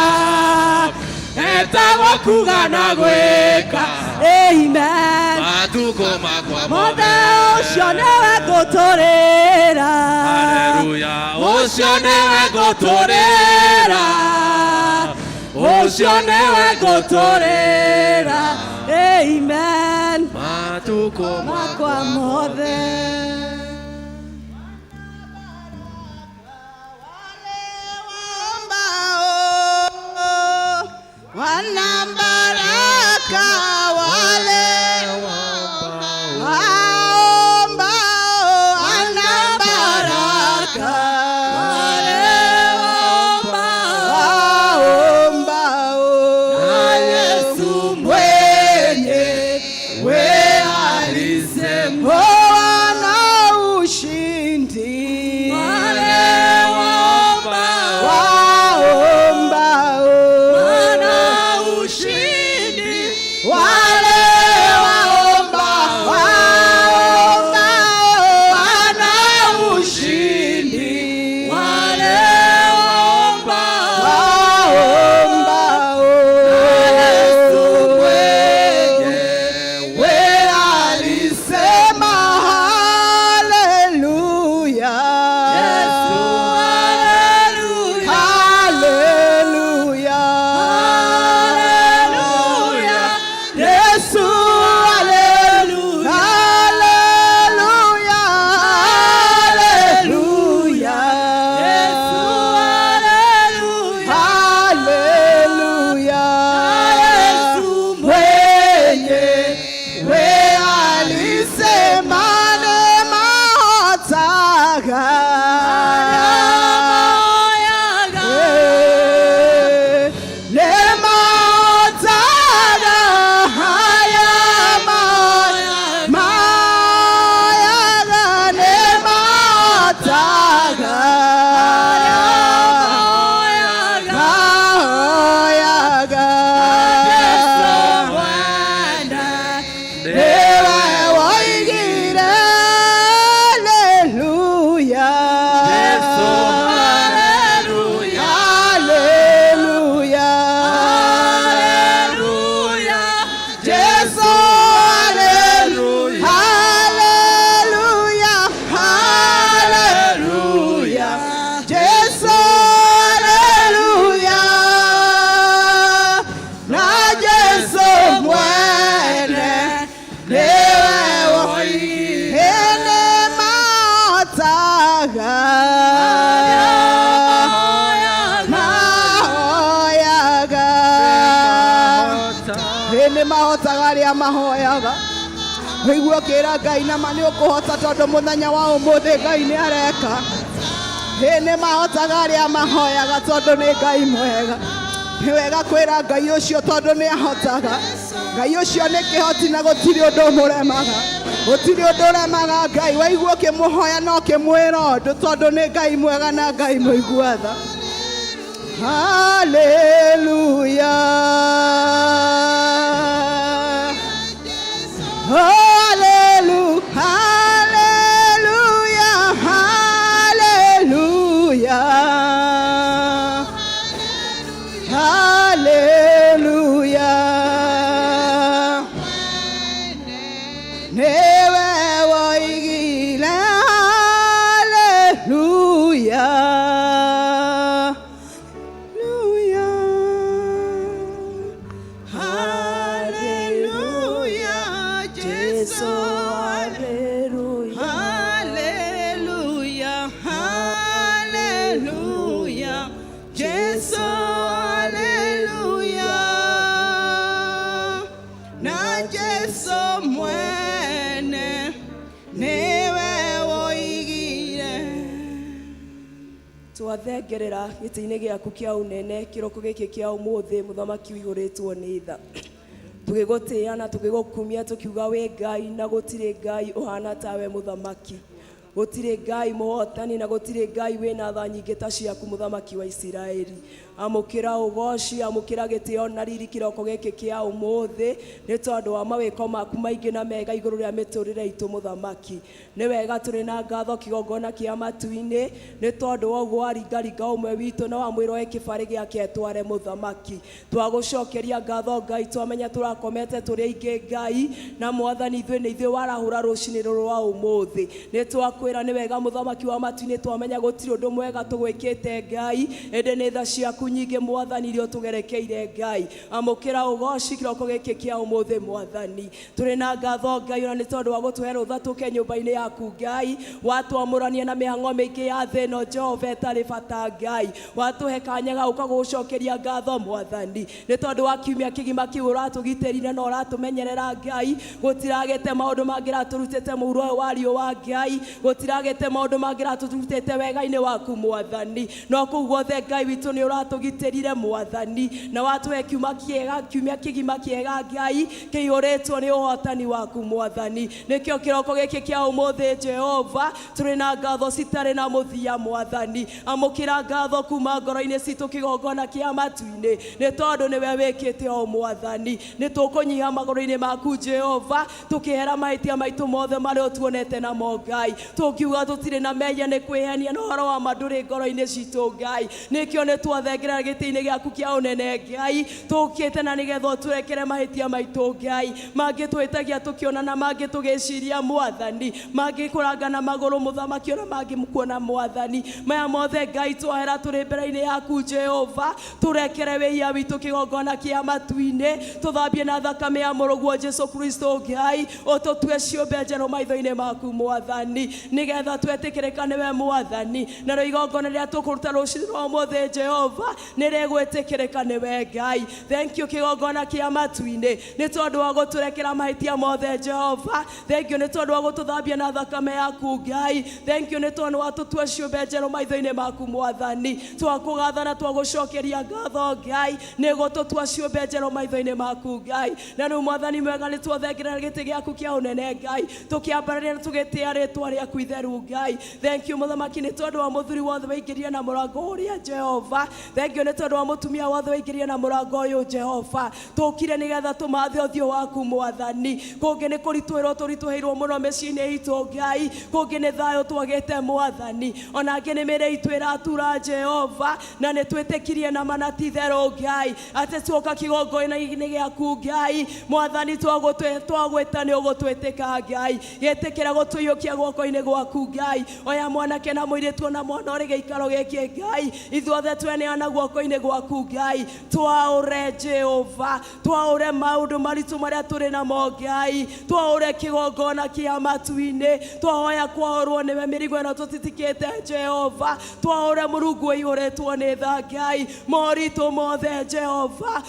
etagwo kuga na gwĩka amen matukũ makwa mothe ũcio nĩwe ngũtũrĩra Haleluya ũcio nĩwe ngũtũrĩra ũcio nĩwe ngũtũrĩra amen matukũ makwa mothe Wana baraka wale waombao, wana baraka wale waombao, ahotaga arĩa mahoyaga. Wĩigue ũkĩra Ngai nama nĩ ũkũhota tondũ mũthenya wa ũmũthĩ Ngai nĩ areka. Ĩ nĩ mahotaga arĩa mahoyaga tondũ nĩ Ngai mwega. Nĩ wega kwĩra Ngai ũcio tondũ nĩ ahotaga. Ngai ũcio nĩ kĩhoti na gũtirĩ ũndũ ũmũremaga. Gũtirĩ ũndũ ũremaga Ngai. Waigua ũkĩmũhoya na ũkĩmwĩra ũndũ tondũ nĩ Ngai mwega na Ngai mũigua tha. Hallelujah. Hallelujah. Hallelujah. Hallelujah. Hallelujah. Niwe woigire hallelujah. Hallelujah. Hallelujah. Jesu hallelujah. Hallelujah. Jesu hallelujah. Na Jesu mwene niwe woigire. Twathengerera gĩtĩ-inĩ gĩaku kĩa ũnene kĩroko gĩkĩ kĩa ũmũthĩ, mũthamaki ũihũrĩtwo nĩ tha, tũgĩgũtĩĩa na tũgĩgũkumia, tũkiuga wĩ Ngai na gũtirĩ Ngai ũhana tawe. Mũthamaki, gũtirĩ Ngai mũhotani na gũtirĩ Ngai wĩna tha nyingĩ ta ciaku. Mũthamaki wa Isiraeli, amũkĩra ũgoci, amũkĩra gĩtĩo na riri kĩroko gĩkĩ kĩa ũmũthĩ nĩ tondũ wa mawĩko maku maingĩ na mega igũrũ rĩa mĩtũrĩre itũ. Mũthamaki, nĩ wega tũrĩ na ngatho kĩgongona kĩa matu-inĩ nĩ tondũ wa ũguo waringaringa ũmwe witũ na wamwĩra oe kĩbarĩ gĩake etware. Mũthamaki, twagũcokeria ngatho Ngai, twamenya tũrakomete tũrĩ aingĩ Ngai na Mwathani, ithuĩ nĩ ithuĩ warahũra rũcinĩ rũrũ rwa ũmũthĩ. Nĩ twakwĩra nĩ wega, mũthamaki wa matu-inĩ. Twamenya gũtirĩ ũndũ mwega tũgwĩkĩte Ngai, ĩndĩ nĩ tha ciaku nyingĩ Mwathani iria ũtũgerekeire. Ngai, amũkĩra ũgoci kĩroko gĩkĩ kĩa ũmũthĩ. Mwathani, tũrĩ na ngatho Ngai ona nĩ tondũ wa gũtũhe rũtha tũke nyũmba-inĩ yaku. Ngai, watwamũrania na mĩhang'o mĩingĩ ya thĩ ĩno Jehova ĩtarĩ bata. Ngai, watũhe kanya ga gũka gũgũcokeria ngatho Mwathani nĩ tondũ wa kiumia kĩgima kĩu ũratũgitĩrire na ũratũmenyerera. Ngai, gũtiragĩte maũndũ mangĩratũrutĩte mũhuro ũyũ wa riũa. Ngai, gũtiragĩte maũndũ mangĩratũrutĩte wega-inĩ waku Mwathani, no kũu guothe Ngai witũ nĩ ũratũgitĩrire Mwathani na watũhe kiuma kĩega, kiumia kĩgima kĩega Ngai kĩihũrĩtwo nĩ ũhotani waku Mwathani. Nĩkĩo kĩroko gĩkĩ kĩa ũmũthĩ Jehova tũrĩ na ngatho citarĩ na mũthia. Mwathani, amũkĩra ngatho kuma ngoro-inĩ citũ kĩgongona kĩa matu-inĩ nĩ tondũ nĩwe wĩkĩte o. Mwathani, nĩ tũkũnyiha magũrũ-inĩ maku Jehova, tũkĩhera mahĩtia maitũ mothe marĩa ũtuonete namo. Ngai, tũngiuga tũtirĩ na mehia nĩ kwĩhenia na ũhoro wa ma ndũrĩ ngoro-inĩ citũ. Ngai, nĩkĩo nĩ twathengerera gĩtĩ-inĩ gĩaku kĩa ũnene Ngai, tũkĩte na nĩgetha ũtũrekere mahĩtia maitũ. Ngai, mangĩ twĩtagia tũkĩona na mangĩ tũgĩciria Mwathani, mangĩ kũranga na magũrũ mũthamaki, ona mangĩ kuona Mwathani, maya mothe Ngai twahera tũrĩ mbere-inĩ yaku Jehova. Tũrekere wĩhia witũ kĩgongona kĩa matu-inĩ, tũthambie na thakame ya mũrũguo Jesu Kristo. Ngai, ũtũtue ciũmbe njerũ maitho-inĩ maku Mwathani, nĩgetha twetĩkĩrĩka nĩwe Mwathani, narĩo igongona rĩrĩa tũkũruta rũcinĩ rwa ũmũthĩ Jehova nĩ rĩgwĩtĩkĩrĩka nĩwe. Ngai, thank you kĩgongona kĩa matu-inĩ nĩ tondũ wa gũtũrekera mahĩtia mothe. Jehova, thank you nĩ tondũ wa gũtũthambia na thakame yaku. Ngai, thank you nĩ tondũ wa tũtue ciũmbe njerũ maitho-inĩ maku. Mwathani, twakũgatha na twagũcokeria ngatho Ngai nĩ gũtũtua ciũmbe njerũ maitho-inĩ maku. Ngai, na rĩu Mwathani mwega nĩ twathengerera gĩtĩ gĩaku kĩa ũnene Ngai, tũkĩambararia na tũgĩtĩa rĩtwa rĩaku itheru. Ngai, thank you mũthamaki nĩ tondũ wa mũthuri wothe waingĩrire na mũrango ũrĩa. Jehova, thank you nĩ tondũ wa mũtumia wothe waingĩrire na mũrango ũyũ. Jehova, tũkire nĩgetha tũmathe ũthiũ waku Mwathani. Kũngĩ nĩ kũritũhĩrwo tũritũhĩirwo mũno mĩciĩ-inĩ itũ Ngai, kũngĩ nĩ thayũ twagĩte Mwathani, ona angĩ nĩ mĩrĩ itũ ĩratura Jehova, na nĩ twĩtĩkirie na mana ti itherũ Ngai atĩ tuoka kĩgongona-inĩ gĩaku Ngai Mwathani, twagwĩta nĩ ũgũtwĩtĩka. Ngai, gĩtĩkĩra gũtũiyũkia guoko-inĩ gwaku. Ngai, oya mwanake na mũirĩtu ona mwana ũrĩ gĩikaro gĩkĩ. Ngai, ithuothe tweneana. Twaneana guoko-inĩ gwaku Ngai, twaũre Jehova, twaũre maũndũ maritũ marĩa tũrĩ namo Ngai, twaũre kĩgongona kĩa matu-inĩ, twahoya kwaũrwo nĩwe mĩrigo ĩno tũtitikĩte Jehova, twaũre Mũrungu ũihũrĩtwo nĩ tha Ngai, moritũ mothe Jehova,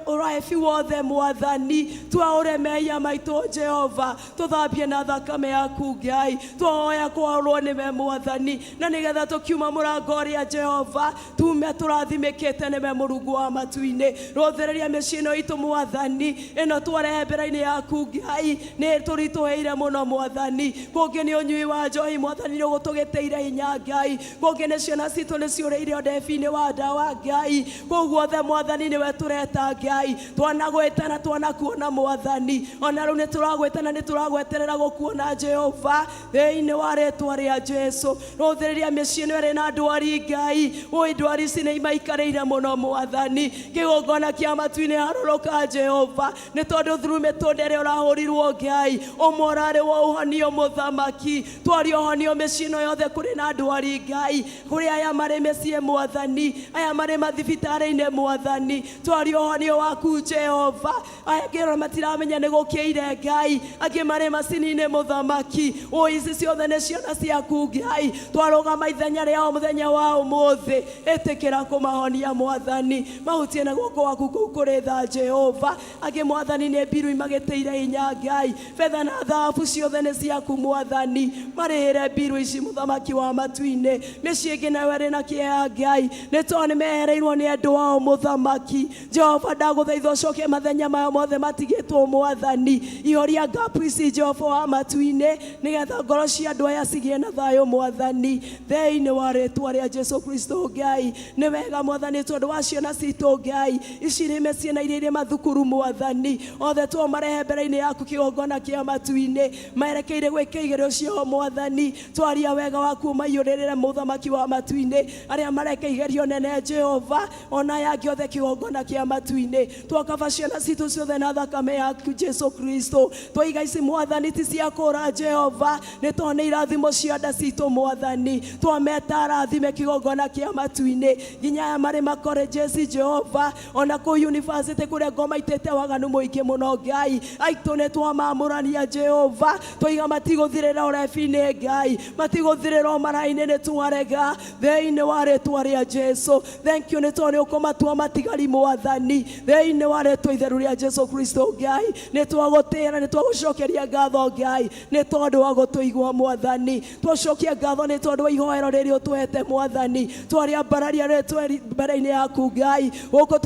ũraebi wothe Mwathani, twaũre mehia maitũ Jehova, tũthambie na thakame yaku Ngai, twahoya kwaũrwo nĩwe Mwathani, na nĩgetha tũkiuma mũrango ũrĩa Jehova, tume tũrathimĩkĩte nĩwe Mũrungu wa matu-inĩ. Rũthĩrĩria mĩciĩ ĩno itũ Mwathani, ĩno twarehe mbere-inĩ yaku Ngai, nĩ tũritũhĩire mũno Mwathani, kũngĩ nĩ ũnyui wa njohi Mwathani, nĩ ũgũtũgĩtĩire hinya Ngai, kũngĩ nĩ ciana citũ nĩ ciũrĩire ndebi-inĩ wa ndawa Ngai, kũu guothe Mwathani nĩwe tũreta Ngai, twanagwĩta na twanakuona Mwathani, ona rĩu nĩ tũragwĩta na nĩ tũragweterera gũkuona Jehova, thĩinĩ wa rĩtwa rĩa Jesu. Rũthĩrĩria mĩciĩ ĩno ĩrĩ na ndwari Ngai, ũĩ ndwari ici nĩ imaikarĩire mũno Mwathani, kĩgongona kĩa matu-inĩ harũrũka Jehova, nĩ tondũ through mĩtũnda ĩrĩa ũrahũrirwo Ngai, ũmwe ũrarĩ wa ũhonio Mũthamaki, twaria ũhonio mĩciĩ ĩno yothe kũrĩ na ndwari Ngai, kũrĩ aya marĩ mĩciĩ Mwathani, aya marĩ mathibitarĩ-inĩ Mwathani, twaria ũhonio waku Jehova, aya angĩ ona matiramenya nĩ gũkĩire Ngai, angĩ marĩ macini-inĩ Mũthamaki, ũĩ ici ciothe nĩ ciana ciaku Ngai, twarũgama ithenya rĩao mũthenya wa ũmũthĩ, ĩtĩkĩra kũmahonia Mwathani, mahutie na guoko gwaku kũu kũrĩ tha Jehova, angĩ Mwathani nĩ mbiru imagĩtĩire hinya Ngai, betha na thahabu ciothe nĩ ciaku Mwathani, marĩhĩre mbiru ici Mũthamaki wa matu-inĩ, mĩciĩ ĩngĩ nayo ĩrĩ na kĩeha Ngai, nĩ tondũ nĩ mehereirwo nĩ andũ ao Mũthamaki. Jehova ndagũthaitha ũcoke mathenya maya mothe matigĩtwo Mwathani, ihoria ngapu ici Jehova wa matu-inĩ, nĩgetha ngoro cia andũ aya cigĩe na thayũ Mwathani, thĩinĩ wa rĩtwa rĩa Jesu Kristo Ngai. Nĩ wega Mwathani tondũ wa ciana citũ Ngai, ici irĩ mĩciĩ na iria irĩ mathukuru Mwathani, othe twamarehe mbere-inĩ yaku kĩgongona kĩa matu-inĩ, merekeire gwĩka igerio ciao Mwathani, twaria wega waku ũmaiyũrĩrĩre Mũthamaki wa matu-inĩ, arĩa mareka igerio nene Jehova, ona aya angĩ othe kĩgongona kĩa matu-inĩ, twakaba ciana citũ ciothe na thakame yaku Jesu Kristo, twaiga ici Mwathani ti cia kũra Jehova, nĩ tondũ nĩ irathimo cia nda citũ Mwathani, twameta arathime kĩgongona kĩa matu-inĩ, nginya aya marĩ makorenjeci Jehova, ona kũu university kũrĩa ngoma itĩte waganu mũingĩ mũno Ngai, aitũ nĩ twamamũrania Jehova, twaiga matigũthirĩra ũrebi-inĩ Ngai, matigũthirĩra ũmarainĩ nĩ twarega, thĩinĩ wa rĩtwa rĩa Jesu. Thank you nĩ tondũ nĩ ũkũmatua matigari Mwathani, thĩinĩ wa rĩtwa itheru rĩa Jesu Kristo Ngai, nĩ twagũtĩĩa na nĩ twagũcokeria ngatho Ngai, nĩ tondũ wa gũtũigua Mwathani, twacokia ngatho nĩ tondũ wa ihoero rĩrĩ ũtũhete Mwathani, twarĩambararia rĩtwa mbere-inĩ yaku Ngai, gũkũ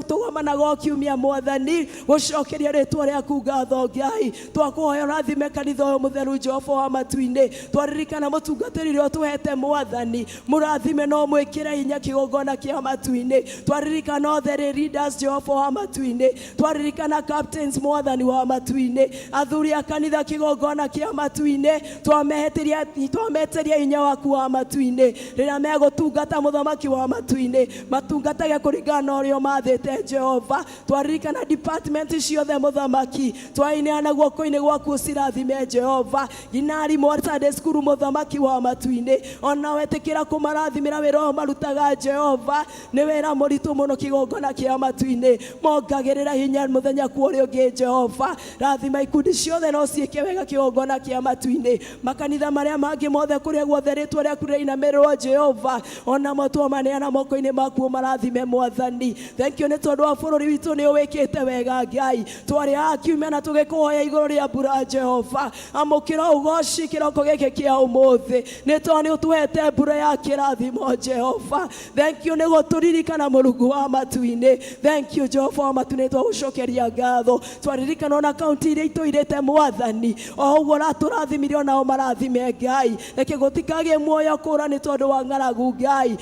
tũgomanaga o kiumia Mwathani, gũcokeria rĩtwa rĩaku ngatho Ngai, twakũhoya ũrathime kanitha ũyũ mũtheru Jehova wa matu-inĩ, twaririkana mũtungatĩri ũrĩa ũtũhete Mwathani, mũrathime no mwĩkĩre hinya kĩgongona kĩa matu-inĩ, twaririkana othe rĩ leaders Jehova wa matu-inĩ, twaririkana captains Mwathani wa matu-inĩ, athuri a kanitha kĩgongona kĩa matu-inĩ, twametĩria hinya waku wa matu-inĩ, rĩrĩa megũtungata Mũthamaki wa matu-inĩ, matungatage kũringana na ũrĩa ũmathĩte Jehova, twaririkana department ciothe Mũthamaki, twaineana guoko-inĩ gwaku ũcirathime Jehova, nginya arimũ a Sunday school Mũthamaki wa matu-inĩ, ona wetĩkĩra kũmarathimĩra wĩra ũyũ marutaga Jehova, nĩ wĩra mũritũ mũno kĩgongona kĩa matu-inĩ, mongagĩrĩra hinya mũthenya kwa ũrĩa ũngĩ Jehova, rathima ikundi ciothe no ciĩke wega kĩgongona kĩa matu-inĩ, makanitha marĩa mangĩ mothe kũrĩa guothe rĩtwa rĩaku rĩinamĩrĩrwo Jehova, onamo twamaneana moko-inĩ maku ũmarathime Mwathani. Thank you nĩ tondũ wa bũrũri witũ nĩ ũwĩkĩte wega Ngai, twarĩ haha kiumia na tũgĩkũhoya igũrũ rĩa mbura Jehova, amũkĩra ũgoci kĩroko gĩkĩ kĩa ũmũthĩ, nĩ tondũ nĩ ũtũhete mbura ya kĩrathimo Jehova. Thank you nĩ gũtũririkana Mũrungu wa matu-inĩ. Thank you Jehova wa matu-inĩ, twagũcokeria ngatho, twaririkana ona kaunti iria itũirĩte Mwathani, o ũguo ũratũrathimire onao marathime Ngai, reke gũtikagĩe muoyo kũra nĩ tondũ wa ng'aragu Ngai,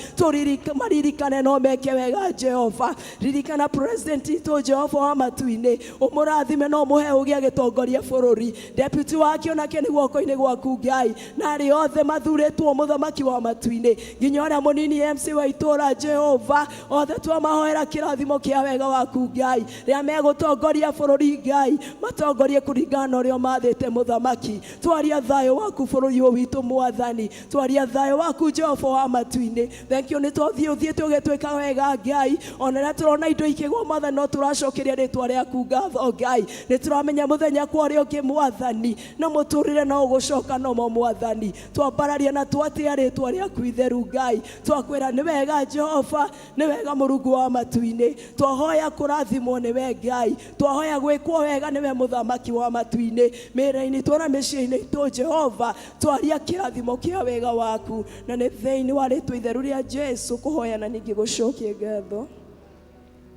maririkane no meke wega Jehova. Ririkana president witũ Jehova wa matu-inĩ, ũmũrathime no mũhe ũgĩ agĩtongoria bũrũri, deputy wake onake nĩ guoko-inĩ gwaku Ngai, na arĩa othe mathurĩtwo Mũthamaki wa matu-inĩ, nginya ũrĩa mũnini MC wa itũũra Jehova, othe twamahoera kĩrathimo kĩa wega waku Ngai, rĩrĩa megũtongoria bũrũri Ngai, matongorie kũringana na ũrĩa ũmathĩte Mũthamaki. Twaria thayũ waku bũrũri ũyũ witũ Mwathani, twaria thayũ waku Jehova wa matu-inĩ. Thank you nĩ tondũ thiĩ Ũthiĩte ũgĩtwĩka wega Ngai, ona rĩrĩa tũrona indo ikĩgwa Mwathani, no tũracokeria rĩtwa rĩaku ngatho Ngai. Nĩ tũramenya mũthenya kwa ũrĩa ũngĩ Mwathani, na mũtũrĩre no ũgũcoka nomo Mwathani. Twambararia na twatĩa rĩtwa rĩaku itheru Ngai, twakwĩra nĩ wega Jehova, nĩ wega Mũrungu wa matu-inĩ. Twahoya kũrathimwo nĩwe Ngai, twahoya gwĩkwo wega nĩwe Mũthamaki wa matu-inĩ. Mĩĩrĩ-inĩ itũ na mĩciĩ-inĩ itũ Jehova, twaria kĩrathimo kĩa wega waku, na nĩ thĩinĩ wa rĩtwa itheru rĩa Jesu kũhoya na ningĩ gũcokia ngatho.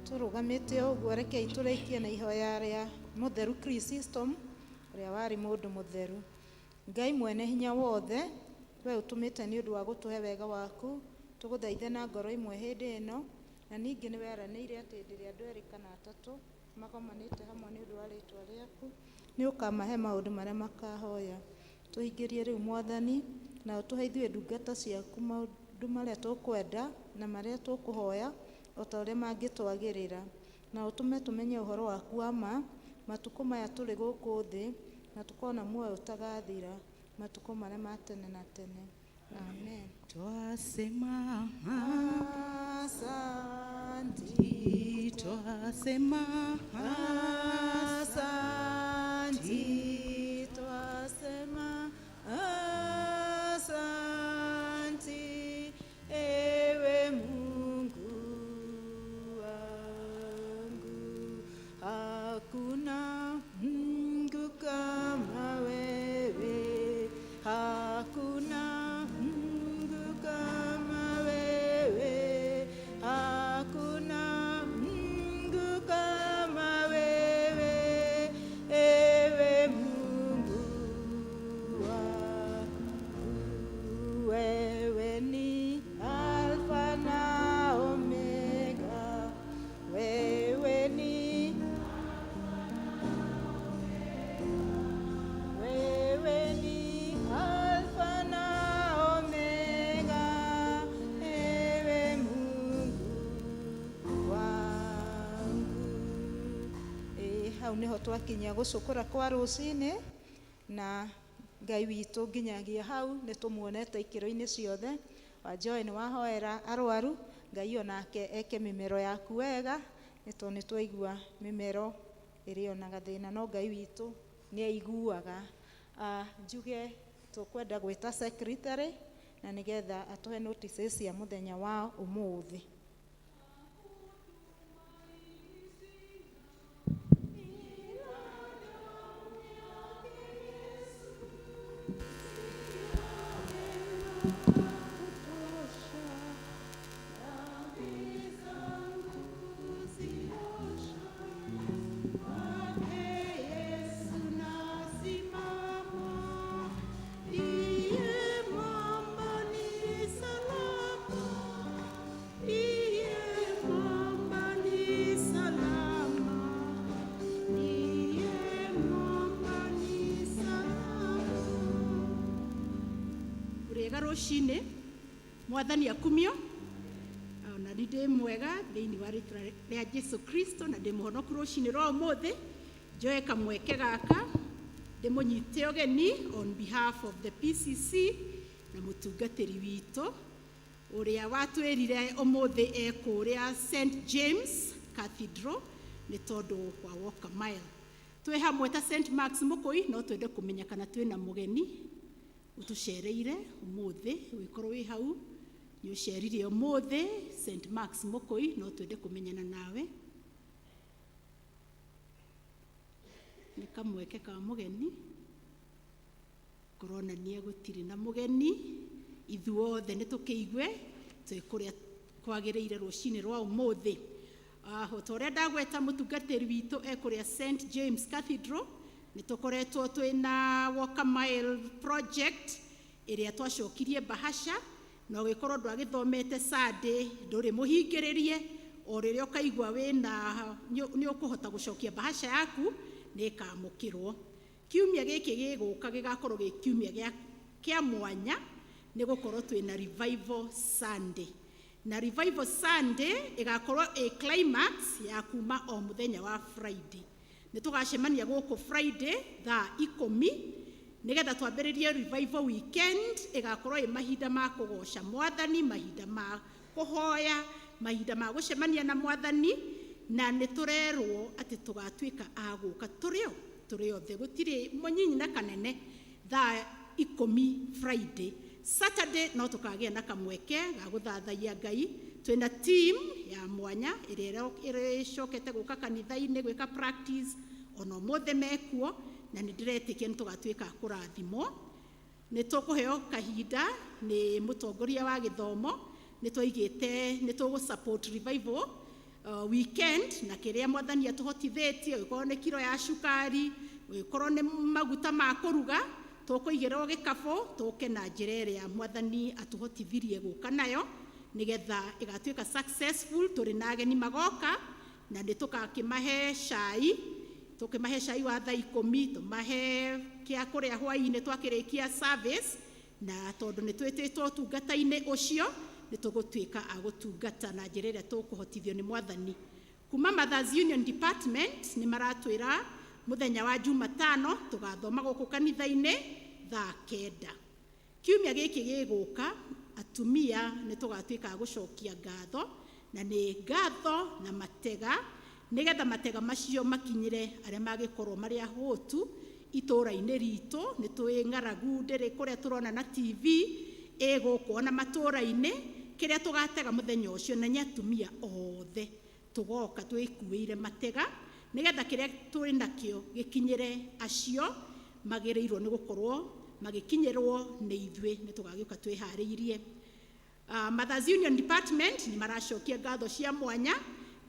Tũrũgamĩte ũguo, rekei tũrĩkie na ihoya rĩa mũtheru Chrysostom, ũrĩa warĩ mũndũ mũtheru. Ngai mwene hinya wothe, we ũtũmĩte nĩ ũndũ wa gũtũhe wega waku, tũgũthaithe na ngoro ĩmwe hĩndĩ ĩno, na ningĩ nĩ weranĩire atĩ hĩndĩ ĩrĩa andũ erĩ kana atatũ magomanĩte hamwe nĩ ũndũ wa rĩtwa rĩaku, nĩ ũkamahe maũndũ marĩa makahoya. Tũhingĩrie rĩu Mwathani, na ũtũhe ithuĩ ndungata ciaku maũndũ marĩa tũkwenda na marĩa tũkũhoya o ta ũrĩa mangĩtwagĩrĩra, na ũtũme tũmenye ũhoro waku wa ma matukũ maya tũrĩ gũkũ thĩ, na tũkona muoyo ũtagathira matukũ marĩa ma tene na tene. Amen. Twasema Asante, twasema asante, twasema asante, ewe Mungu wangu. Hakuna Mungu kama wewe, hakuna Mungu kama wewe, hakuna Mungu kama wewe, ewe Mungu wangu. Wewe ni Alfa na Omega, wewe ni, wewe ni Alfa na Omega, ewe Mungu wangu. Ĩ, hau nĩho twakinya gũcũkũra kwa rũcinĩ, na Ngai witũ nginyagia hau nĩ tũmuonete ikĩro-inĩ ciothe. Wanjoe nĩ wahoera arwaru, Ngai onake eke mĩmero yaku wega, nĩ tondũ nĩ twaigua mĩmero ĩrĩ ona gathĩna, no Ngai witũ nĩ aiguaga. Njuge tũkwenda gwĩta secretary na nĩgetha atũhe notices cia mũthenya wa ũmũthĩ. Ũrĩega rũcinĩ, Mwathani akumio. Ona nĩ ndĩ mwega thĩinĩ wa rĩtwa rĩa Jesu Kristo, na ndĩ mũhonoku rũcinĩ rwa ũmũthĩ. Njoe kamweke gaka ndĩmũnyite ũgeni on behalf of the PCC na mũtungatĩri witũ ũrĩa watwĩrire ũmũthĩ e kũrĩa St James Cathedral nĩ tondũ wa Walk a Mile. Twĩ hamwe ta St Marks Mũkũi, no twende kũmenya kana twĩna mũgeni ũtũcereire ũmũthĩ. Ũgĩkorwo wĩ hau nĩ ũcerire ũmũthĩ St Marks Mũkũi, no twende kũmenyana nawe. Nĩ kamweke ka mũgeni kũronania gũtirĩ na mũgeni. Ithuothe nĩ tũkĩigue twĩ kũrĩa kwagĩrĩire rũcinĩ rwa ũmũthĩ. O ta ũrĩa ndagweta, mũtungatĩri witũ e kũrĩa St James Cathedral. Nĩ tũkoretwo twĩna Walk a Mile project ĩrĩa twacokirie bahasha, na ũgĩkorwo ndwagĩthomete Sunday ndũrĩ mũhingĩrĩrie, o rĩrĩa ũkaigua wĩna nĩ ũkũhota gũcokia bahasha yaku, nĩ ĩkamũkĩrwo. Kiumia gĩkĩ gĩgũka gĩgakorwo gĩ kiumia kĩa mwanya, nĩ gũkorwo twĩna Revival Sunday, na Revival Sunday ĩgakorwo ĩ climax ya kuma o mũthenya wa Friday. Nĩ tũgacemania gũkũ Friday thaa 10 nĩgetha twambĩrĩrie revival weekend. Ĩgakorwo ĩ mahinda ma kũgoca Mwathani, mahinda ma Kũhoya, mahinda ma gũcemania na Mwathani, na nĩ tũrerwo atĩ tũgatuĩka a gũka tũrĩ o tũrĩ othe, gũtirĩ mũnyinyi na kanene, thaa 10 Friday. Saturday no tũkagĩa na kamweke ga gũthathaiya Ngai. Twĩna team ya mwanya ĩrĩa ĩrĩcokete gũka kanitha-inĩ gwĩka practice, ona ũmũthĩ mekuo, na nĩ ndĩretĩkia nĩ tũgatuĩka a kũrathimwo. Nĩ tũkũheo kahinda nĩ mũtongoria wa gĩthomo. Nĩ twaigĩte nĩ tũgũ support revival weekend na kĩrĩa Mwathani atũhotithĩtie, ũgĩkorwo nĩ kiro ya cukari, ũgĩkorwo nĩ maguta ma kũruga, tũkũigĩrwo gĩkabũ tũke na njĩra ĩrĩa Mwathani atũhotithirie gũka nayo, nĩgetha ĩgatuĩka successful. Tũrĩ na ageni magoka, na nĩ tũgakĩmahe cai, tũkĩmahe cai wa thaa 10, tũmahe kĩa kũrĩa hwaĩ-inĩ twakĩrĩkia service. Na tondũ nĩ twĩtĩtwo ũtungata-inĩ ũcio, nĩ tũgũtuĩka a gũtungata na njĩra ĩrĩa tũkũhotithio nĩ Mwathani. Kuma Mothers Union Department nĩ maratwĩra mũthenya wa Jumatano tũgathoma gũkũ kanitha-inĩ thaa 9. Kiumia gĩkĩ gĩgũka, atumia nĩ tũgatuĩka a gũcokia ngatho, na nĩ ngatho na matega, nĩgetha matega macio makinyĩre arĩa magĩkorwo marĩ ahũtu itũũra-inĩ ritũ. Nĩ tũĩ ng'aragu ndĩrĩ kũrĩa tũrona na TV, ĩ gũkũ ona matũũra-inĩ. Kĩrĩa tũgatega mũthenya ũcio, na nĩ atumia othe tũgoka twĩkuĩire matega, nĩgetha kĩrĩa tũrĩ nakĩo gĩkinyĩre acio magĩrĩirwo nĩ gũkorwo magĩkinyĩrwo nĩ ithuĩ. Nĩ tũgagĩũka twĩharĩirie. Mothers Union Department nĩ maracokia ngatho cia mwanya.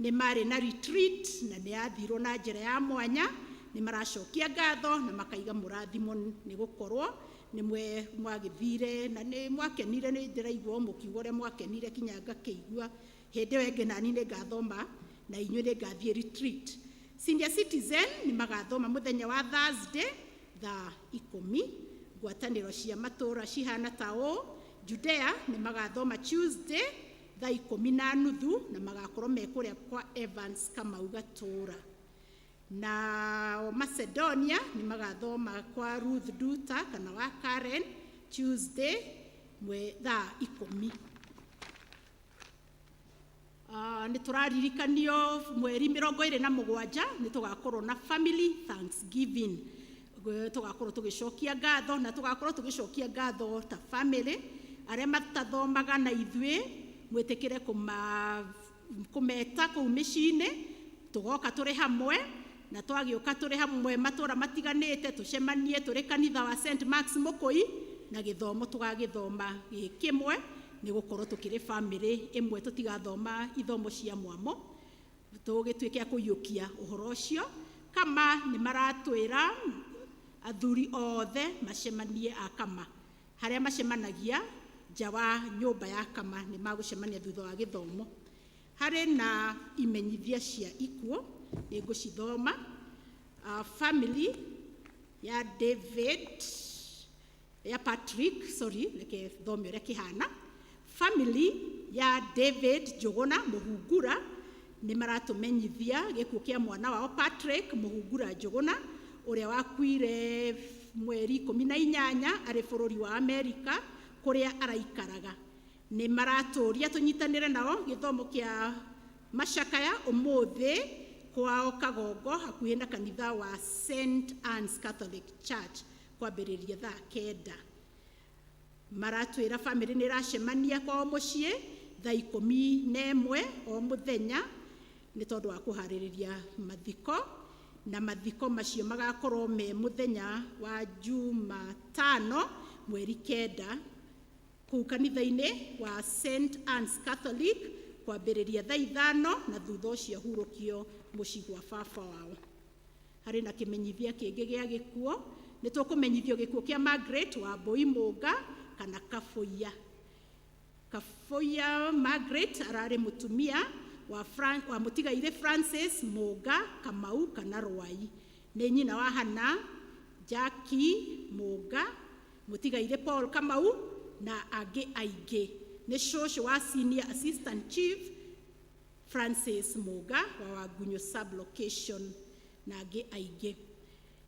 Nĩ marĩ na retreat na nĩ yathirwo na njĩra ya mwanya. Nĩ maracokia ngatho na makaiga mũrathimo nĩ gũkorwo nĩ mwagĩthire na nĩ mwakenire. Nĩ ndĩraigua mũkiuga ũrĩa mwakenire kinya ngakĩigua. Hĩndĩ ĩyo ĩngĩ nani nĩ ngathoma na inyuĩ nĩ ngathiĩ retreat. Senior citizen nĩ magathoma mũthenya wa Thursday thaa 10. Ngwatanĩro cia matũũra cihana ta ũũ: Judea nĩ magathoma Tuesday thaa 10:30, na magakorwo me kũrĩa kwa Evans Kamau Gatũra. Na Macedonia nĩ magathoma kwa Ruth Duta kana wa Karen Tuesday mwe thaa 10. Nĩ tũraririkanio mweri 27 nĩ tũgakorwo na family thanksgiving. Tũgakorwo tũgĩcokia ngatho, na tũgakorwo tũgĩcokia ngatho ta family. Arĩa matathomaga na ithuĩ, mwĩtĩkĩre kũmeta kũu mĩciĩ-inĩ, tũgoka tũrĩ hamwe. Na twagĩũka tũrĩ hamwe matũra matiganĩte, tũcemanie tũrĩ kanitha wa St Marks Mũkũi, na gĩthomo tũgagĩthoma gĩ kĩmwe, nĩ gũkorwo tũkĩrĩ family ĩmwe. Tũtigathoma ithomo cia mwamo, tũgĩtuĩke a kũiyũkia ũhoro ũcio. Kama nĩ maratwĩra athuri othe macemanie a kama harĩa macemanagia nja wa nyũmba ya kama, nĩ magũcemania thutha wa gĩthomo. Harĩ na imenyithia cia ikuũ, nĩ ngũcithoma. Family ya David, ya Patrick, sorry, reke thome ũrĩa kĩhana. Family ya David Njũgũna Mũhungura nĩ maratũmenyithia gĩkuũ kĩa mwana wao Patrick Mũhungura Njũgũna, ũrĩa wakuire mweri 18 arĩ bũrũri wa Amerika kũrĩa araikaraga. Nĩ maratũria tũnyitanĩre nao gĩthomo kĩa macakaya ũmũthĩ kwao Kagongo, hakuhĩ na kanitha wa St Anne's Catholic Church, kwambĩrĩria thaa 9. Maratwĩra bamĩrĩ nĩ ĩracemania kwao mũciĩ thaa 11 o mũthenya, nĩ tondũ wa kũharĩrĩria mathiko, na mathiko macio magakorwo me mũthenya wa Jumatano mweri 9 kũu kanitha-inĩ wa St Anne's Catholic, kwambĩrĩria thaa 5, na thutha ũcio hurũkio mũciĩ gwa baba wao. Harĩ na kĩmenyithia kĩngĩ gĩa gĩkuũ. Nĩ tũkũmenyithio gĩkuũ kĩa Margaret wa Mbũi Mũnga kana Kabũiya. Kabũiya Margaret ararĩ mũtumia wa mũtigairĩ Francis Mũnga Kamau kana Rwai, nĩ nyina wa Hana Jackie Mũnga, mũtigairĩ Paul Kamau na angĩ aingĩ. Nĩ cũcũ wa senior assistant chief Francis Mũnga wa Wangunyu sub-location na angĩ aingĩ.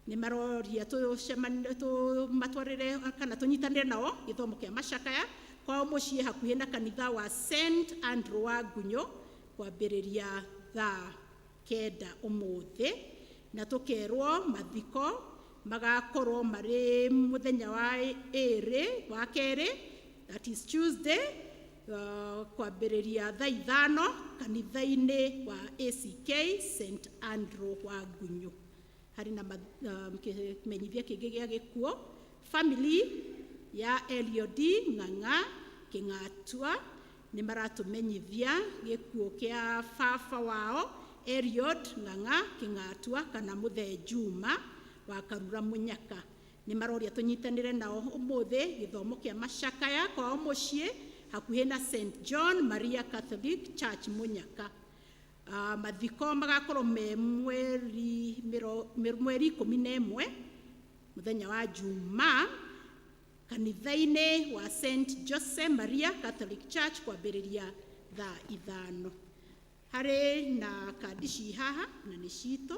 Nĩ maroria tũmatwarĩre kana tũnyitanĩre nao gĩthomo kĩa macakaya. Kwao mũciĩ hakuhĩ na kanitha wa St Andrew wa Ngunyo kwambĩrĩria thaa 9 ũmũthĩ, na tũkerwo mathiko magakorwo marĩ mũthenya wa ĩrĩ wa kerĩ, that is Tuesday, kwambĩrĩria thaa 5 kanitha-inĩ wa ACK St Andrew wa Ngunyo. Harĩ na kĩmenyithia kĩngĩ gĩa gĩkuũ, family ya Eliod Ng'ang'a Kĩng'atua nĩ maratũmenyithia gĩkuũ kĩa baba wao Eliod Ng'ang'a Kĩng'atua kana Mũthee Juma wa Karura Mũnyaka. Nĩ maroria tũnyitanĩre nao ũmũthĩ gĩthomo kĩa macakaya kwao mũciĩ hakuhĩ na St John Maria Catholic Church Mũnyaka. Mathiko magakorwo me mweri 11 mũthenya wa Jumaa kanitha-inĩ wa St Jose Maria Catholic Church kwambĩrĩria thaa 5. Harĩ na kandi ci haha na nĩ citũ,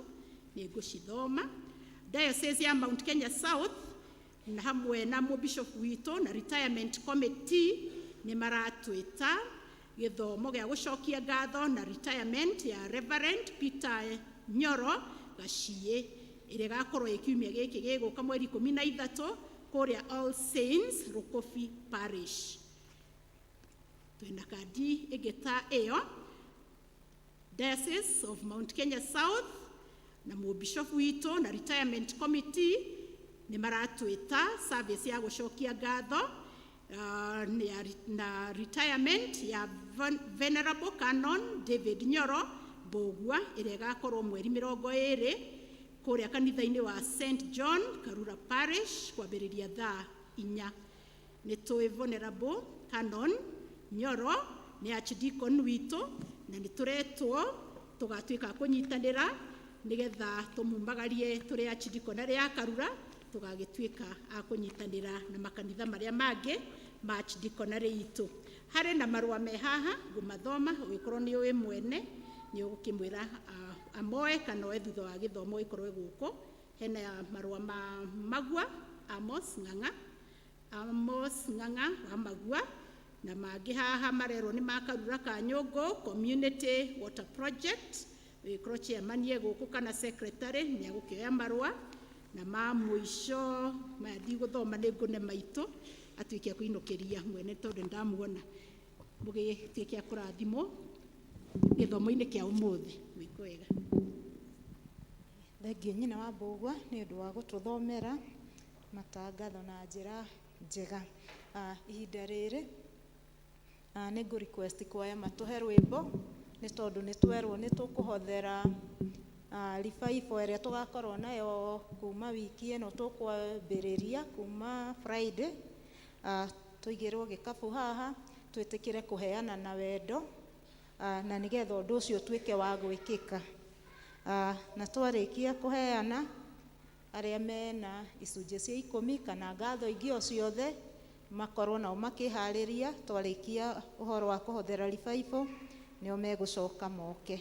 nĩ ngũcithoma. Diocese ya Mount Kenya South na hamwe na mũbishop witũ na retirement committee nĩ maratwĩta gĩthomo gĩa gũcokia ngatho na retirement ya Reverend Peter Nyoro Gaciĩ ĩrĩa ĩgakorwo ĩ kiumia gĩkĩ gĩgũka mweri 13 kũrĩa All Saints Rũkũbi Parish. Twĩna kandi ĩngĩ ta ĩyo. Diocese of Mount Kenya South na mũbishop witũ na retirement committee nĩ maratwĩta service ya gũcokia ngatho na retirement ya Venerable Canon David Nyoro Mbũgua ĩrĩa ĩgakorwo mweri 20 kũrĩa kanitha-inĩ wa St John Karura Parish kwambĩrĩria thaa 4. Nĩ tũĩ Venerable Canon Nyoro nĩ archdeacon witũ na nĩ tũretwo tũgatuĩka kũnyitanĩra nĩgetha tũmumagarie tũrĩ archdeacon arĩa a Karura, tũgagĩtuĩka a kũnyitanĩra na makanitha marĩa mangĩ ma archdeaconry itũ. Harĩ na marũa me haha ngũmathoma, ũgĩkorwo nĩ ũĩ mwene nĩ ũgũkĩmwĩra amoe kana oe thutha wa gĩthomo gĩkorwo gũkũ. Hena marũa ma Magua Amos Ng'ang'a, Amos Ng'ang'a wa Magua, na mangĩ haha marerwo nĩ ma Karura ka Nyũngũ Community Water Project, ũgĩkorwo chairman e gũkũ kana secretary nĩ agũkĩoya marũa. Na ma mũico maya ndigũthoma nĩ ngũne maitũ atuĩke kũinũkĩria mwene tondũ ndamuona. Mũgĩtuĩke a kũrathimwo gĩthomo-inĩ kĩa ũmũthĩ. Mwĩke wega. Thengiũ nyina wa Mbũgua nĩ ũndũ wa gũtũthomera matangatho na njĩra njega. Ihinda rĩrĩ nĩ ngũ request kwaya matũhe rwĩmbo nĩ tondũ nĩ twerwo nĩ tũkũhothera revival ĩrĩa tũgakorwo nayo kuma wiki ĩno tũkwambĩrĩria kuma Friday. Tũigĩrwo gĩkabu haha twĩtĩkĩre kũheana na wendo, na nĩgetha ũndũ ũcio ũtuĩke wa gwĩkĩka. Na twarĩkia kũheana arĩa mena icunjĩ cia 10 kana ngatho ingĩ o ciothe makorwo nao makĩharĩria. Twarĩkia ũhoro wa kũhothera revival nĩo megũcoka moke.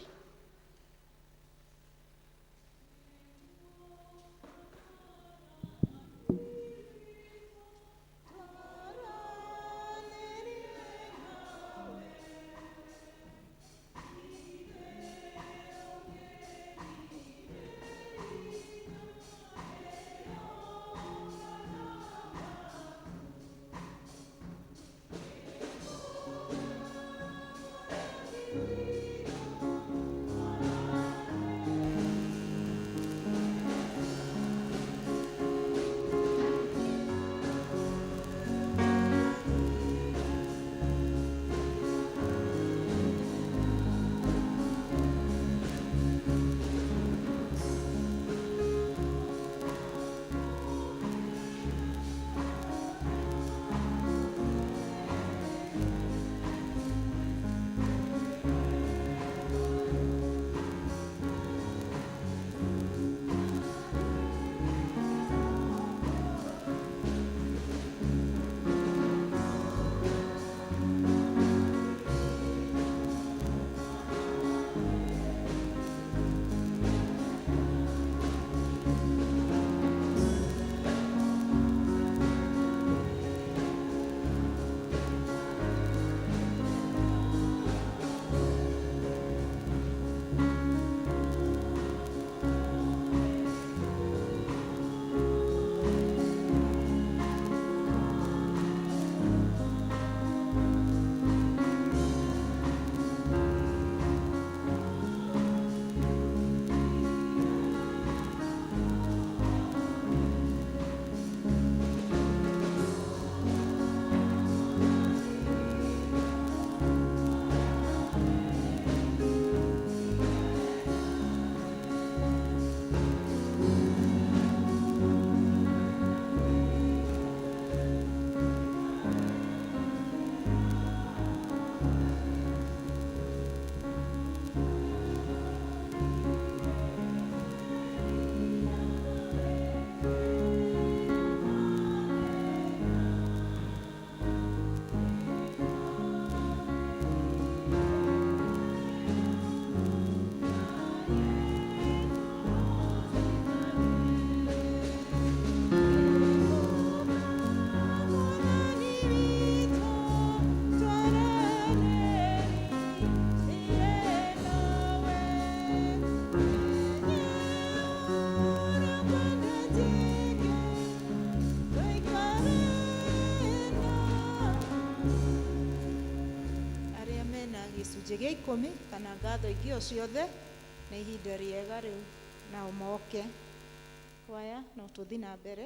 Gĩcunjĩ gĩa ikũmi kana ngatho ingĩ o ciothe, nĩ ihinda rĩega rĩu nao moke. Kwaya no tũthiĩ na mbere.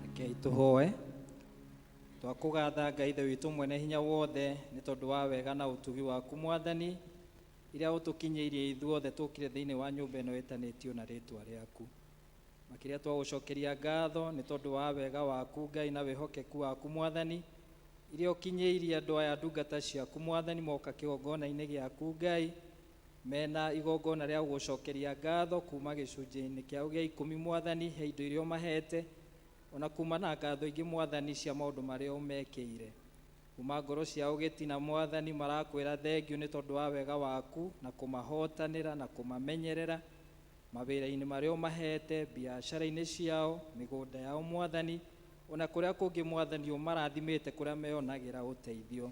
Rekei tũhoe. Twakũgatha Ngai Ithe witũ mwene hinya wothe nĩ tondũ wa wega na ũtugi waku Mwathani, iria ũtũkinyĩirie ithuothe tũkire thĩinĩ wa nyũmba ĩno ĩtanĩtio na rĩtwa rĩaku. Makĩria twagũcokeria ngatho nĩ tondũ wa wega waku Ngai na wĩhokeku waku Mwathani, iria ũkinyĩirie andũ aya ndungata ciaku Mwathani moka kĩgongona-inĩ gĩaku Ngai, mena igongona rĩa gũgũcokeria ngatho kuma gĩcunjĩ-inĩ kĩao gĩa ikũmi Mwathani, he indo iria ũmahete, ona kuma na ngatho ingĩ Mwathani cia maũndũ marĩa ũmekĩire. Kuma ngoro ciao gĩtina Mwathani marakwĩra thengiũ nĩ tondũ wa wega waku na kũmahotanĩra na kũmamenyerera mawĩra-inĩ marĩa ũmahete, biacara-inĩ ciao, mĩgũnda yao Mwathani, ona kũrĩa kũngĩ Mwathani ũmarathimĩte kũrĩa meyonagĩra ũteithio.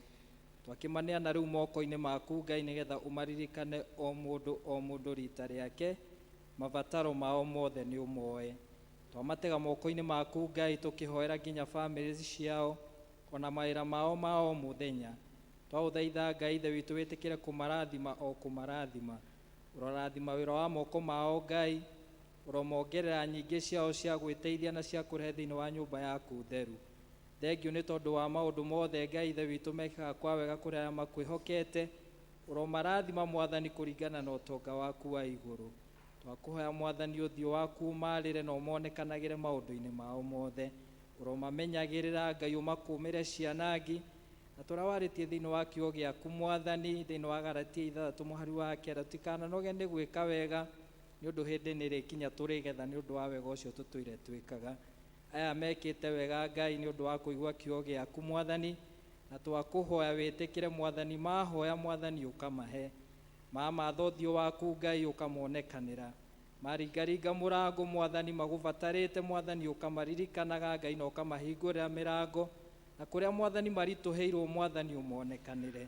Twakĩmaneana rĩu moko-inĩ maku Ngai nĩgetha ũmaririkane o mũndũ o mũndũ rita rĩake, mabataro mao mothe nĩ ũmoe. Twamatega moko-inĩ maku Ngai tũkĩhoera nginya bamĩrĩ ciao ona mawĩra mao ma o mũthenya. Twagũthaitha Ngai Ithe witũ wĩtĩkĩre kũmarathima o kũmarathima. Ũrorathima wĩra wa moko mao Ngai, ũromongerera nyingĩ ciao cia gwĩteithia na cia kũrehe thĩinĩ wa nyũmba yaku theru. Thengiũ nĩ tondũ wa maũndũ mothe Ngai Ithe witũ mekaga kwa wega kũrĩ arĩa makwĩhokete, ũromarathima Mwathani kũringana na ũtonga waku wa igũrũ. Twakũhoya Mwathani ũthiũ waku ũmarĩre na ũmonekanagĩre maũndũ-inĩ mao mothe. Ũromamenyagĩrĩra Ngai ũmakũmĩre cianangi, na tũrĩa warĩtie thĩinĩ wa kiugo gĩaku Mwathani, thĩinĩ wa Galatia ithathatũ mũhari wa kenda, tũtikananoge nĩ gwĩka wega, nĩ ũndũ hĩndĩ nĩ ĩrĩkinya tũrĩgetha nĩ ũndũ wa wega ũcio tũtũire twĩkaga. Aya mekĩte wega Ngai nĩ ũndũ wa kũigua kiugo gĩaku Mwathani, na twakũhoya wĩtĩkĩre Mwathani, mahoya Mwathani ũkamahe, mamatha ũthiũ waku Ngai ũkamonekanĩra, maringaringa mũrango Mwathani magũbatarĩte Mwathani ũkamaririkanaga Ngai na ũkamahingũrĩra mĩrango, na kũrĩa Mwathani maritũhĩirwo Mwathani ũmonekanĩre.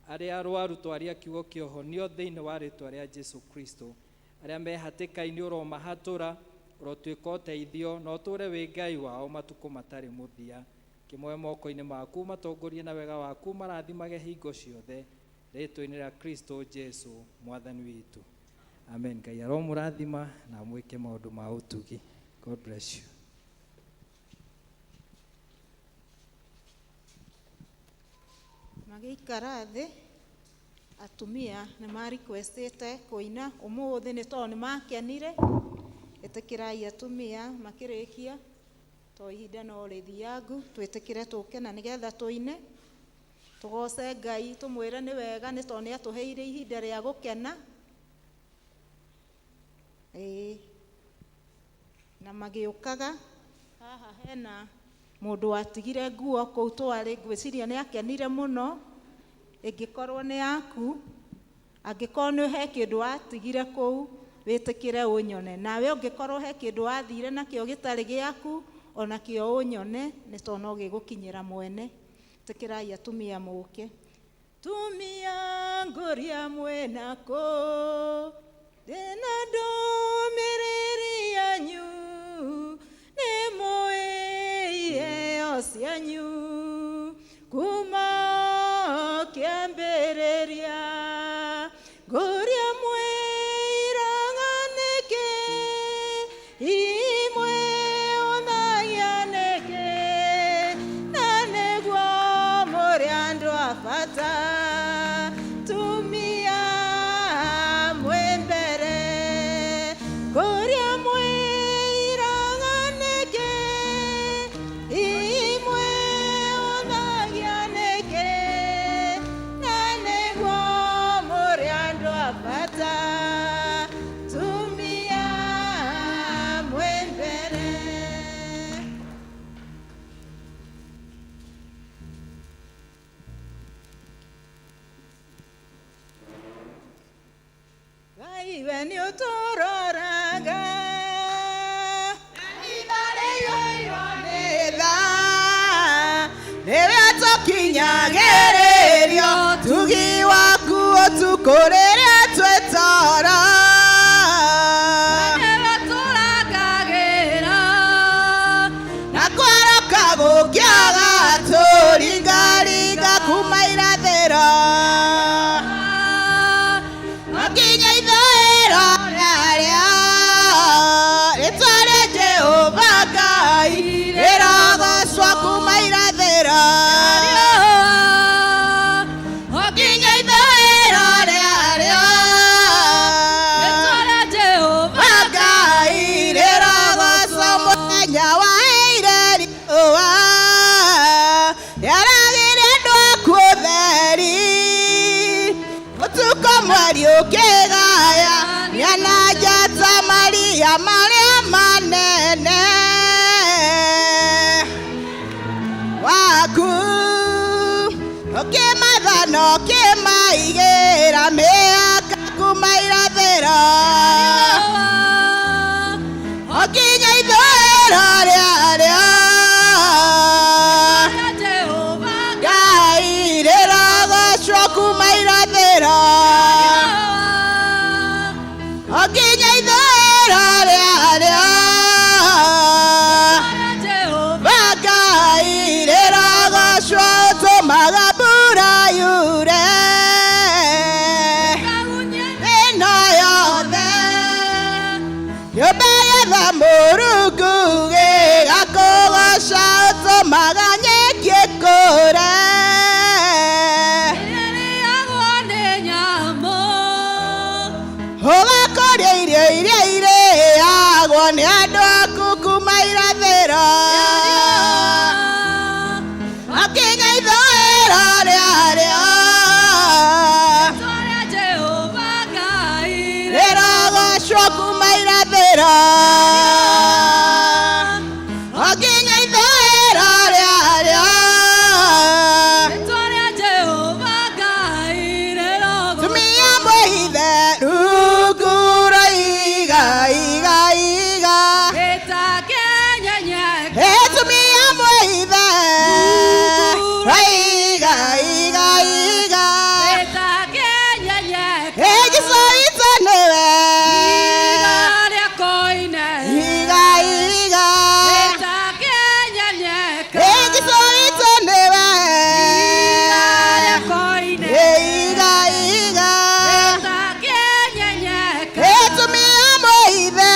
Arĩa arwaru twaria kiugo kĩa ũhonio thĩinĩ wa rĩtwa rĩa Jesu Kristo. Arĩa me hatĩka-inĩ ũromahatũra, ũrotuĩka ũteithio na ũtũũre wĩ Ngai wao matukũ matarĩ mũthia. Kĩmoe moko-inĩ maku matongorie na wega waku marathimage hingo ciothe, rĩtwa-inĩ rĩa Kristo Jesu Mwathani witũ. Amen. Ngai aromũrathima na amwĩke maũndũ ma ũtugi. God bless you. Magĩikara thĩ, atumia nĩ marequestĩte kũina ũmũthĩ nĩ tondũ nĩ makenire. Ĩtĩkĩrai atumia makĩrĩkia, to ihinda no rĩthiangu, twĩtĩkĩre tũke na nĩgetha tũine, tũgoce Ngai, tũmwĩre nĩ wega nĩ tondũ nĩ atũheire ihinda rĩa gũkena. Ĩĩ. Na magĩũkaga haha hena mũndũ watigire nguo kũu twarĩ, ngwĩciria nĩ akenire mũno. Ĩngĩkorwo nĩ yaku, angĩkorwo nĩ he kĩndũ watigire kũu, wĩtĩkĩre ũnyone. Nawe ũngĩkorwo he kĩndũ wathire nakĩo gĩtarĩ gĩaku, onakĩo ũnyone, nĩ tondũ no gĩgũkinyĩra mwene. Ĩtĩkĩrai atumia mũke. Tumia ngũria mwĩnakũ, Ndĩna ndũmĩrĩri yanyu, nĩ mũĩ iheo cianyu kuma kĩambĩrĩria. Ngũria mwĩiraga nĩkĩ, imwe ũthagia nĩkĩ, na nĩguo mũrĩ andũ a bata. Tumia mwĩ mbere, ngũria mwĩiraga nĩkĩ, imwe ũthagia nĩkĩ, na nĩguo mũrĩ andũ a bata. Tumia mwĩ mbere. Ngai we nĩ ũtũroraga nĩwe tũkinyagĩrĩrio tugi waku ũtukũ rĩrĩa twĩtara. Na kwaroka gũkĩaga tũringaringa kuma irathĩro nginya ithũĩro rĩarĩa rĩtwa rĩa Jehova Ngai rĩrogocwo kuma irathĩro nginya ithũĩro rĩarĩo Ngai rĩrogocwo mũthenya wa ire riũa rĩaragĩre andũ aku ũtheri ũtukũ mweri ũkĩgaya nĩana njata maria marĩa manene waku ũkĩmathana ũkĩmaigĩra mĩaka kuma irathĩro nginya ithũĩro rĩarĩo Ngai rĩrogocwo kuma irathĩro nginya ithũĩro rĩarĩo Ngai rĩrogocwo ũtũmaga mbura yure ĩno yothe nyũmba yetha Mũrungu gĩgakũgoca ũtũmaga nyeki ĩkũre. Ũgakũria irio iria irĩagwo nĩ andũ aku kuma irathĩro nginya ithũĩro rĩarĩo rĩrogocwo kuma irathĩro nginya ithũĩro rĩarĩo. Tumia mwĩhithe rungu rwa iga iga iga. Tumia mwĩhithe rwa iga iga iga. Jesũ witũ nĩwe iga iga. Jesũ witũ nĩwe iga iga. Tumia mwĩhithe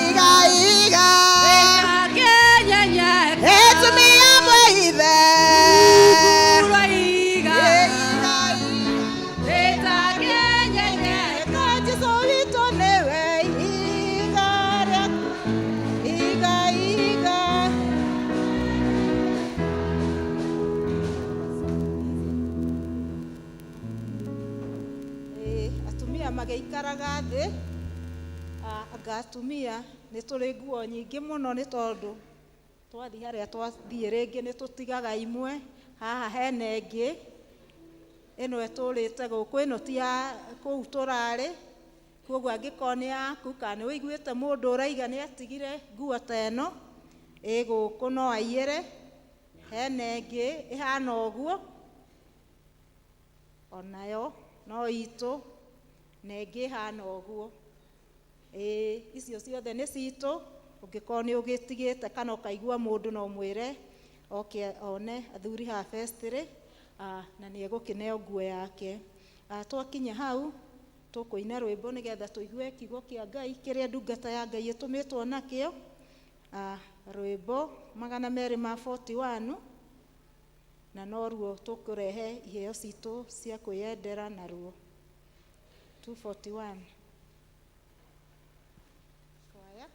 iga iga. Tumia mwĩhithe iga Eka Jesũ witũ nĩwe iga rĩa iga iga. Atumia magĩikaraga thĩ, anga atumia nĩ tũrĩ nguo nyingĩ mũno nĩ tondũ twathiĩ harĩa twathiĩ rĩngĩ nĩ tũtigaga imwe haha hena ĩngĩ ĩno ĩtũrĩte gũkũ ĩno ti ya kũu tũrarĩ koguo angĩkorwo nĩ yaku kana nĩ ũiguĩte mũndũ ũraiga nĩ atigire nguo ta ĩno ĩ gũkũ no aiyĩre hena ĩngĩ ĩhana ũguo onayo. no itũ na ĩngĩ ĩhana ũguo. Ĩĩ, icio ciothe nĩ citũ. Ũngĩkorwo nĩ ũgĩtigĩte kana ũkaigua mũndũ no mwĩre oke one athuri haha vestry, na nĩ egũkĩneo nguo yake. Twakinya hau tũkũina rwĩmbo nĩgetha tũigue kiugo kĩa Ngai kĩrĩa ndungata ya Ngai ĩtũmĩtwo nakĩo. Rwĩmbo 241, na noruo tũkũrehe iheo citũ cia kwĩyendera naruo. 241. Kwaya.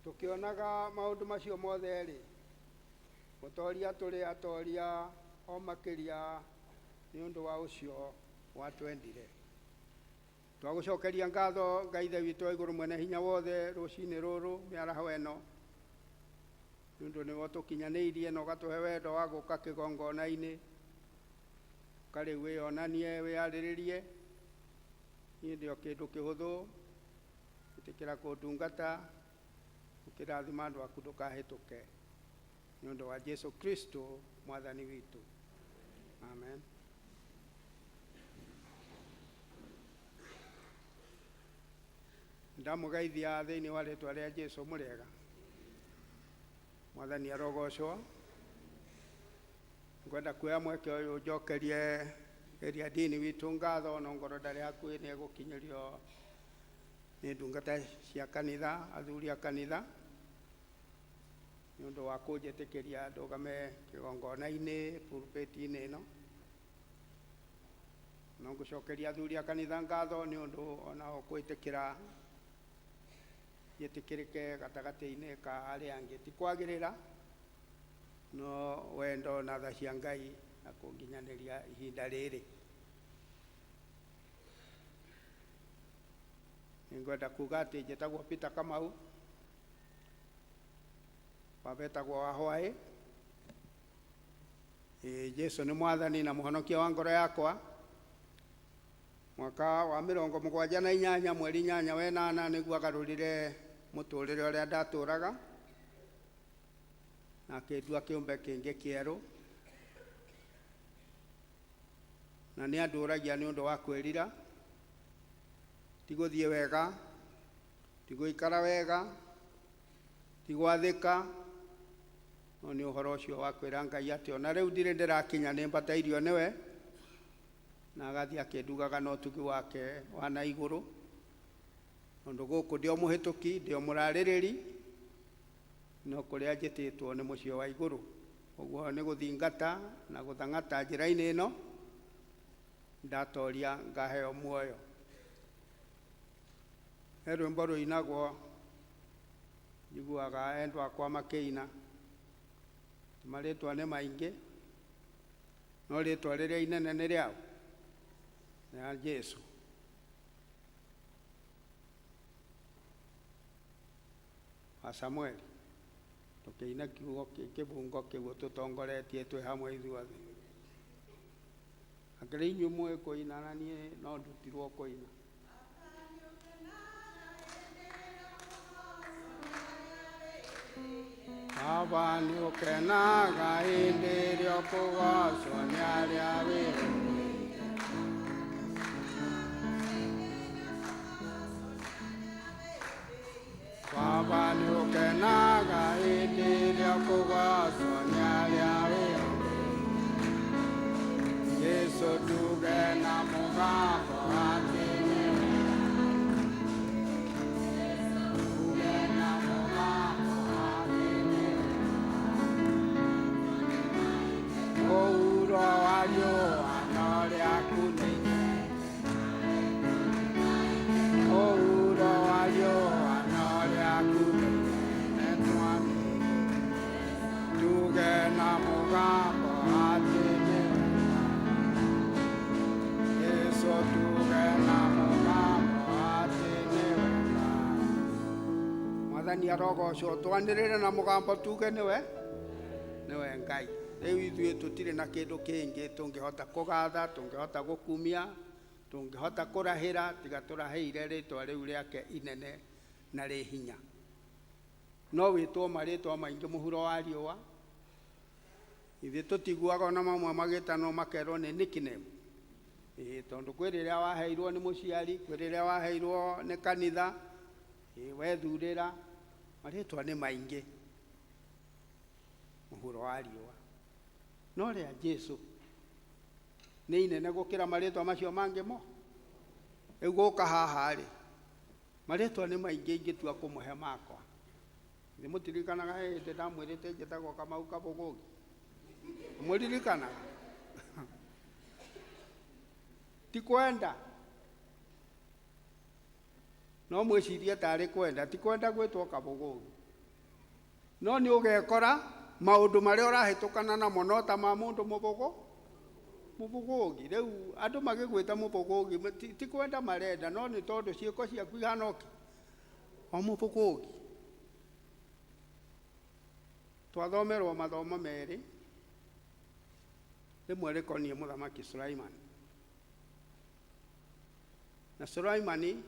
Tukionaga maundu macio mothe ri, mutoria turi atoria o makiria ni undu wa ucio watwendire. Twagũcokeria ngatho Ngai Ithe witũ wa igũrũ mwene hinya wothe rũcinĩ rũrũ mĩaraho ĩno, nĩ ũndũ nĩwe ũtũkinyanĩirie na ũgatũhe wendo wa gũka kĩgongona-inĩ. Ũka rĩu wĩyonanie, wĩyarĩrĩrie. Niĩ ndĩ o kĩndũ kĩhũthũ, ĩtĩkĩra kũndungata, ũkĩrathima andũ aku ndũkahĩtũke, nĩ ũndũ wa Jesu Kristo mwathani witũ, amen. Ndamũgeithia thĩinĩ wa rĩtwa rĩa Jesu mũrĩega. Mwathani arogocwo. Ngwenda kuoya mweke ũyũ njokerie ĩrĩa dini witũ ngatho, no ngorwo ndarĩ hakuhĩ nĩ egũkinyĩrio nĩ ndungata cia kanitha, athuri a kanitha, nĩ ũndũ wa kũnjĩtĩkĩria ndũgame kĩgongona-inĩ pulpit-inĩ ĩno. No ngũcokeria athuri a kanitha ngatho nĩ ũndũ onao kwĩtĩkĩra njĩtĩkĩrĩke gatagatĩ-inĩ ka arĩa angĩ. Ti kwagĩrĩra, no wendo na tha cia Ngai na kũnginyanĩria ihinda rĩrĩ. Nĩngwenda kuga atĩ njĩtagwo Peter Kamau, baba etagwo Wahwaĩ. Jesu nĩ mwathani na mũhonokia wa ngoro yakwa. Mwaka wa 78 mweri 8 wenana nĩguo agarũrire mũtũrĩre ũrĩa ndatũraga na akĩndua kĩũmbe kĩngĩ kĩerũ, na nĩ andũragia nĩ ũndũ wa kwĩrira, ti gũthiĩ wega, ti gũikara wega, ti gwathĩka, no nĩ ũhoro ũcio wa kwĩra Ngai atĩ ona rĩu ndirĩ ndĩrakinya, nĩ mbatairio nĩwe, na agathiĩ akĩndugaga na ũtugi wake wa na igũrũ. Tondũ gũkũ ndĩ o mũhĩtũki, ndĩ o mũrarĩrĩri, no kũrĩa njĩtĩtwo nĩ mũciĩ wa igũrũ. Ũguo nĩ gũthingata na gũthang'ata njĩra-inĩ ĩno, ndatoria ngaheo muoyo. He rwĩmbo rũinagwo njiguaga endwa akwa makĩina, marĩtwa nĩ maingĩ, no rĩtwa rĩrĩa inene nĩ rĩao, nĩ ya Jesu. Wa Samueli, tũkĩina kiugo kĩbungo kĩu tũtongoretie twĩ hamwe ithuothe. Akĩrĩ inyuĩ mũĩ kũina na niĩ no ndutirwo kũina. Baba nĩ ũkenaga hĩndĩ ĩrĩa ũkũgocwo nĩ arĩa wĩhokete. Baba nĩ ũkenaga hĩndĩ ĩrĩa ũkũgocwo nĩ arĩa wĩhokete. Jesu tuge na mũgambo atĩ nĩwe. Tuge na mũgambo atĩ nĩwe. Mũhuro wa riũa no rĩaku nĩ inene. Mũhuro wa riũa no rĩaku nĩ inene Mwathani. Tuge na mũgambo atĩ nĩwe. Jesu tuge na mũgambo atĩ nĩwe. Mwathani arogocwo, twanĩrĩre na mũgambo tuge nĩwe, nĩwe Ngai. Rĩu ithuĩ tũtirĩ na kĩndũ kĩngĩ tũngĩhota kũgatha, tũngĩhota gũkumia, tũngĩhota kũrahĩra, tiga tũrahĩire rĩtwa rĩu rĩake inene na rĩ hinya. No wĩtwo marĩtwa maingĩ mũhuro wa riũa, ithuĩ tũtiguaga ona mamwe magĩtanwo makerwo nĩ nickname. Tondũ kwĩ rĩrĩa waheirwo nĩ mũciari, kwĩ rĩrĩa waheirwo nĩ kanitha, wethurĩra, marĩtwa nĩ maingĩ mũhuro wa riũa. No rĩa Jesu nĩ inene gũkĩra marĩtwa macio mangĩ mo. Rĩu gũka haha rĩ, marĩtwa nĩ maingĩ ingĩtua kũmũhe makwa. Nĩ mũtirikanaga hĩndĩ ndamwĩrĩte njĩtagwo Kamau Kabũgũgi? Mũririkanaga? Ti kwenda, no mwĩcirie tarĩ kwenda, ti kwenda gwĩtwo Kabũgũgi. No nĩ ũgekora maũndũ marĩa ũrahĩtũkana namo no ta ma mũndũ mũbũgũ, Mũbũgũgi. Rĩu andũ magĩgwĩta mũbũgũgi ti kwenda marenda, no nĩ tondũ ciĩko ciaku ihana ũkĩ o mũbũgũgi. Twathomerwo mathomo merĩ, rĩmwe rĩkoniĩ mũthamaki Sulaimani. Na Sulaimani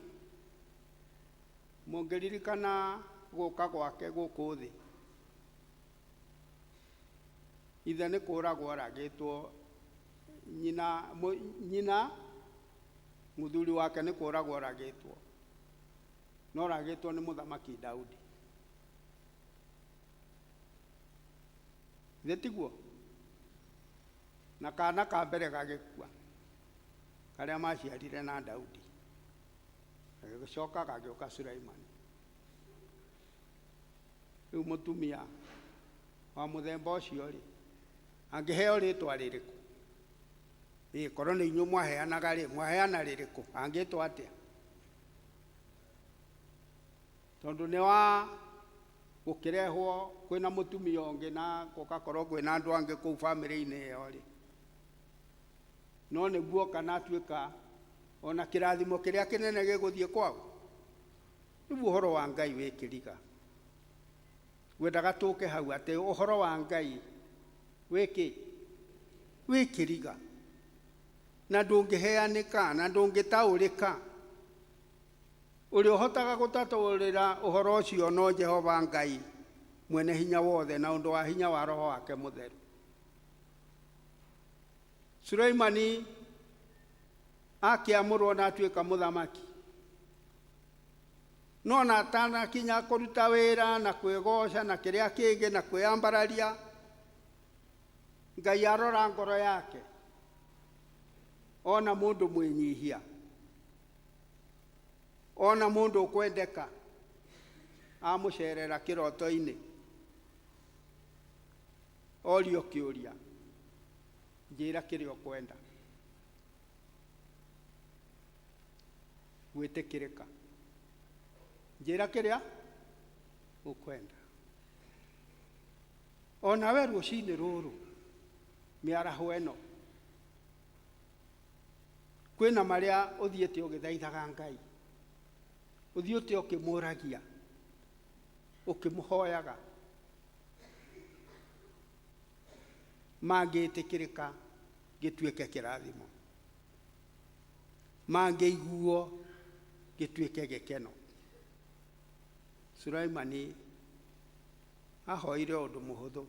mũngĩririkana gũka gwake gũkũ thĩ, ithe nĩ kũragwo aragĩtwo, nyina nyina mũthuri wake nĩ kũragwo aragĩtwo, no oragĩtwo nĩ mũthamaki Daudi. Githĩ tiguo? Na kana ka mbere gagĩkua karĩa maciarire na Daudi, gagĩcoka gagĩũka Sulaimani. Rĩu mũtumia wa mũthemba ũcio rĩ, angĩheo rĩtwa rĩrĩkũ? Ĩ korwo nĩ inyuĩ mwaheanaga rĩ, mwaheana rĩrĩkũ? Angĩtwo atĩa? Tondũ nĩ wa gũkĩrehwo kwĩna mũtumia ũngĩ na gũgakorwo kwĩna andũ angĩ kũu bamĩrĩ-inĩ ĩyo rĩ, no nĩguo kana atuĩka ona kĩrathimo kĩrĩa kĩnene gĩgũthiĩ kwao. Rĩu ũhoro wa Ngai wĩ kĩriga, ngwendaga tũke hau atĩ ũhoro wa Ngai wĩ kĩ? Wĩ kĩriga, na ndũngĩheanĩka na ndũngĩtaũrĩka. Ũrĩa ũhotaga gũtatũrĩra ũhoro ũcio no Jehova Ngai mwene hinya wothe, na ũndũ wa hinya wa Roho wake Mũtheru. Sulaimani akĩamũrwo na atuĩka mũthamaki, no na atanakinya kũruta wĩra na kwĩgoca na kĩrĩa kĩngĩ na kwĩambararia, Ngai arora ngoro yake ona mũndũ mwĩnyihia, ona mũndũ ũkwendeka, amũcerera kĩroto-inĩ, orio kĩũria, njĩra kĩrĩa ũkwenda. Gwĩtĩkĩrĩka, njĩra kĩrĩa ũkwenda. Onawe rũcinĩ rũrũ mĩaraho ĩno kwĩna marĩa ũthiĩte ũgĩthaithaga Ngai, ũthiĩte ũkĩmũragia, ũkĩmũhoyaga, mangĩtĩkĩrĩka gĩtuĩke kĩrathimo, mangĩiguo gĩtuĩke gĩkeno. Sulaimani ahoire ũndũ mũhũthũ,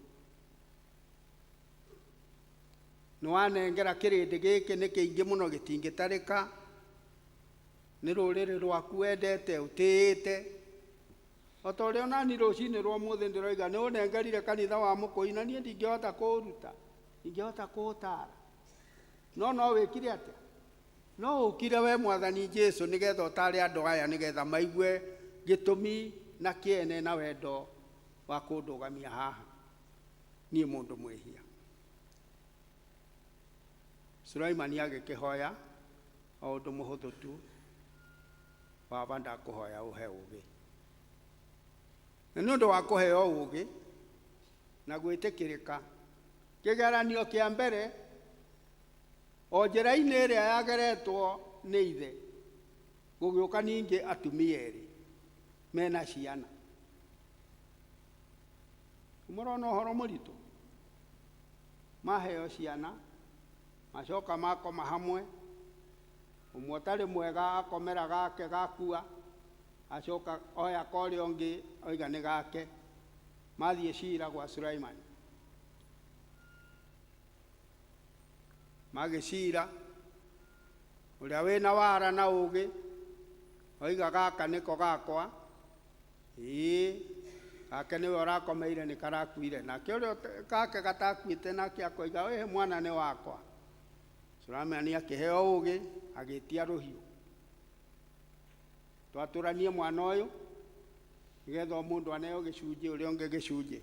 nĩwanengera kĩrĩndĩ gĩkĩ nĩ kĩingĩ mũno gĩtingĩtarĩka, nĩ rũrĩrĩ rwaku wendete ũtĩĩte, o ta ũrĩa onani rũcinĩ rwa ũmũthĩ ndĩroiga nĩ ũnengerire kanitha wa Mũkũi, na niĩ ndingĩhota kũũruta, ndingĩhota kũũtara, no no wĩkire atĩa? No ũkire we Mwathani Jesu nĩgetha ũtare andũ aya, nĩgetha maigue gĩtũmi na kĩene na wendo wa kũndũgamia haha niĩ mũndũ mwĩhia. Sulaimani agĩkĩhoya o ũndũ mũhũthũ tu, Baba ndakũhoya ũhe ũũgĩ. Na nĩ ũndũ wa kũheo ũũgĩ na gwĩtĩkĩrĩka, kĩgeranio kĩa mbere o njĩra-inĩ ĩrĩa yageretwo nĩ ithe, gũgĩũka ningĩ atumia erĩ mena ciana. Mũrona ũhoro mũritũ, maheo ciana macoka makoma hamwe, ũmwe ũtarĩ mwega akomera gake gakua, acoka oya korĩa ũngĩ oiga nĩ gake, mathiĩ cira gwa Sulaimani. Magĩcira, ũrĩa wĩna wara na ũũgĩ oiga gaka nĩko gakwa, ĩĩ gake nĩwe ũrakomeire nĩ karakuire, nake ũrĩa gake gatakuĩte nake akoiga ĩĩ mwana nĩ wakwa. Sulaimani akĩheo ũũgĩ agĩtia rũhiũ, twatũranie mwana ũyũ nĩgetha o mũndũ aneo gĩcunjĩ, ũrĩa ũngĩ gĩcunjĩ.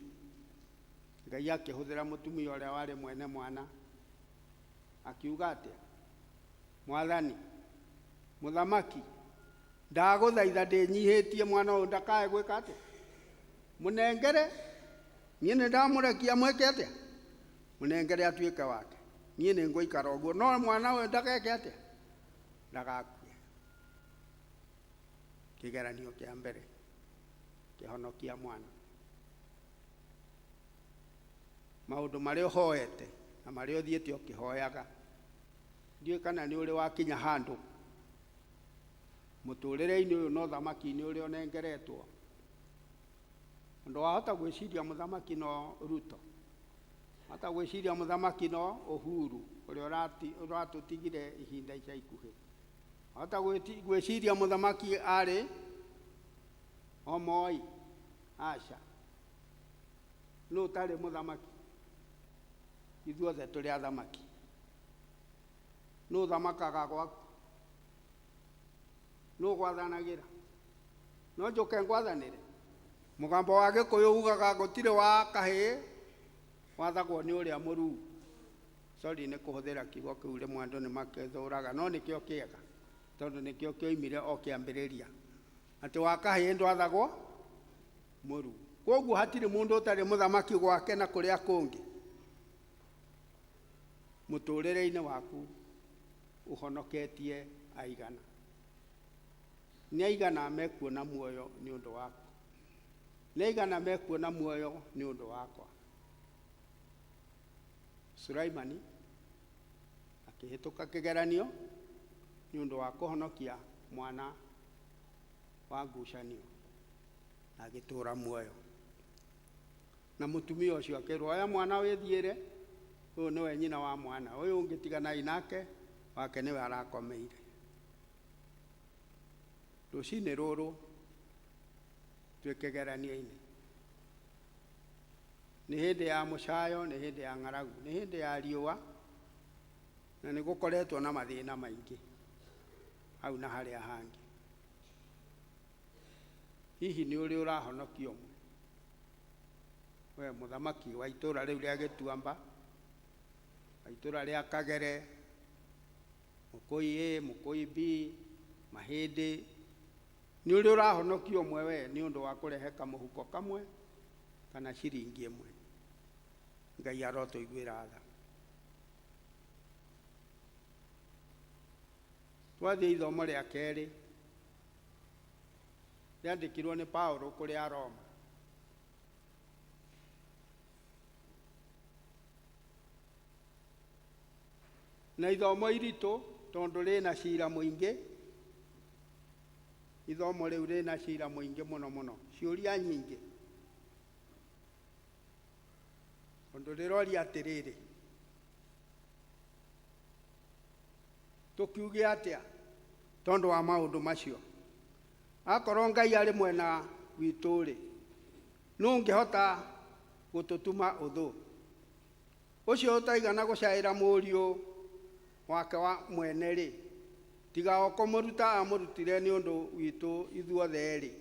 Ngai akĩhũthĩra mũtumia ũrĩa warĩ mwene mwana, akiuga atĩa? Mwathani mũthamaki, ndagũthaitha ndĩnyihĩtie mwana ũyũ ndakae gwĩka atĩa? Mũnengere, niĩ nĩ ndamũrekia mwĩke atĩa? Mũnengere atuĩke wake. Niĩ nĩ ngũikara ũguo no mwana ũyũ ndageke atĩa? Ndagakue. Kĩgeranio kĩa mbere kĩhonokia mwana. Maũndũ marĩa ũhoete na marĩa ũthiĩte ũkĩhoyaga, ndiũĩ kana nĩ ũrĩ wakinya handũ mũtũrĩre-inĩ ũyũ na ũthamaki-inĩ ũrĩa ũnengeretwo. Ũndũ wahota gwĩciria mũthamaki no Ruto, wahota gwĩciria mũthamaki no Uhuru ũrĩa ũratũtigire ihinda ica ikuhĩ, wahota gwĩciria mũthamaki arĩ o Moi. Aca, nũ ũtarĩ mũthamaki? Ithuothe tũrĩ athamaki. Nũ ũthamakaga gwaku? Nũ ũgwathanagĩra? No njũke ngwathanĩre? Mũgambo wa Gĩkũyũ ugaga gũtirĩ wa kahĩĩ wathagwo nĩ ũrĩa mũruu. Sorry nĩ kũhũthĩra kiugo kĩu, rĩmwe andũ nĩ makĩthũraga, no nĩkĩo kĩega tondũ nĩkĩo kĩoimire o kĩambĩrĩria, atĩ wa kahĩĩ ndwathagwo mũruu. Koguo hatirĩ mũndũ ũtarĩ mũthamaki gwake na kũrĩa kũngĩ. Mũtũrĩre-inĩ waku ũhonoketie aigana? Nĩ aigana mekuona muoyo nĩ ũndũ waku? Nĩ aigana mekuona muoyo nĩ ũndũ wakwa? Sulaimani akĩhĩtũka kĩgeranio nĩ ũndũ wa kũhonokia mwana wa ngucanio na agĩtũũra muoyo. Na mũtumia ũcio akĩrwo, oya mwana wĩthiĩre, ũyũ nĩwe nyina wa mwana, ũyũ ũngĩ tiganai nake, wake nĩwe arakomeire. Rũcinĩ rũrũ twĩ kĩgeranio-inĩ, nĩ hĩndĩ ya mũcayo, nĩ hĩndĩ ya ng'aragu, nĩ hĩndĩ ya riũa, na nĩ gũkoretwo na mathĩna maingĩ hau na harĩa hangĩ. Hihi nĩ ũrĩ ũrahonokia ũmwe? We mũthamaki wa itũũra rĩu rĩa Gĩtuamba, wa itũũra rĩa Kagere, Mũkũi A, Mũkũi B, Mahĩndĩ, nĩ ũrĩ ũrahonokia ũmwe we nĩ ũndũ wa kũrehe kamũhuko kamwe kana ciringi ĩmwe? Ngai arotũiguĩra tha. Twathiĩ ithomo rĩa kerĩ rĩandĩkirwo nĩ Paulo kũrĩ Aroma. Na ithomo iritũ tondũ rĩna cira mũingĩ, ithomo rĩu rĩna cira mũingĩ mũno mũno, ciũria nyingĩ, tondũ rĩroria atĩrĩrĩ, tũkiuge atĩa tondũ wa maũndũ macio? Akorwo Ngai arĩ mwena witũ-rĩ, nũ ũngĩhota gũtũtuma ũthũ? Ũcio ũtaigana gũcaĩra mũriũ wake wa mwene-rĩ, tiga o kũmũruta amũrutire nĩ ũndũ witũ ithuothe-rĩ,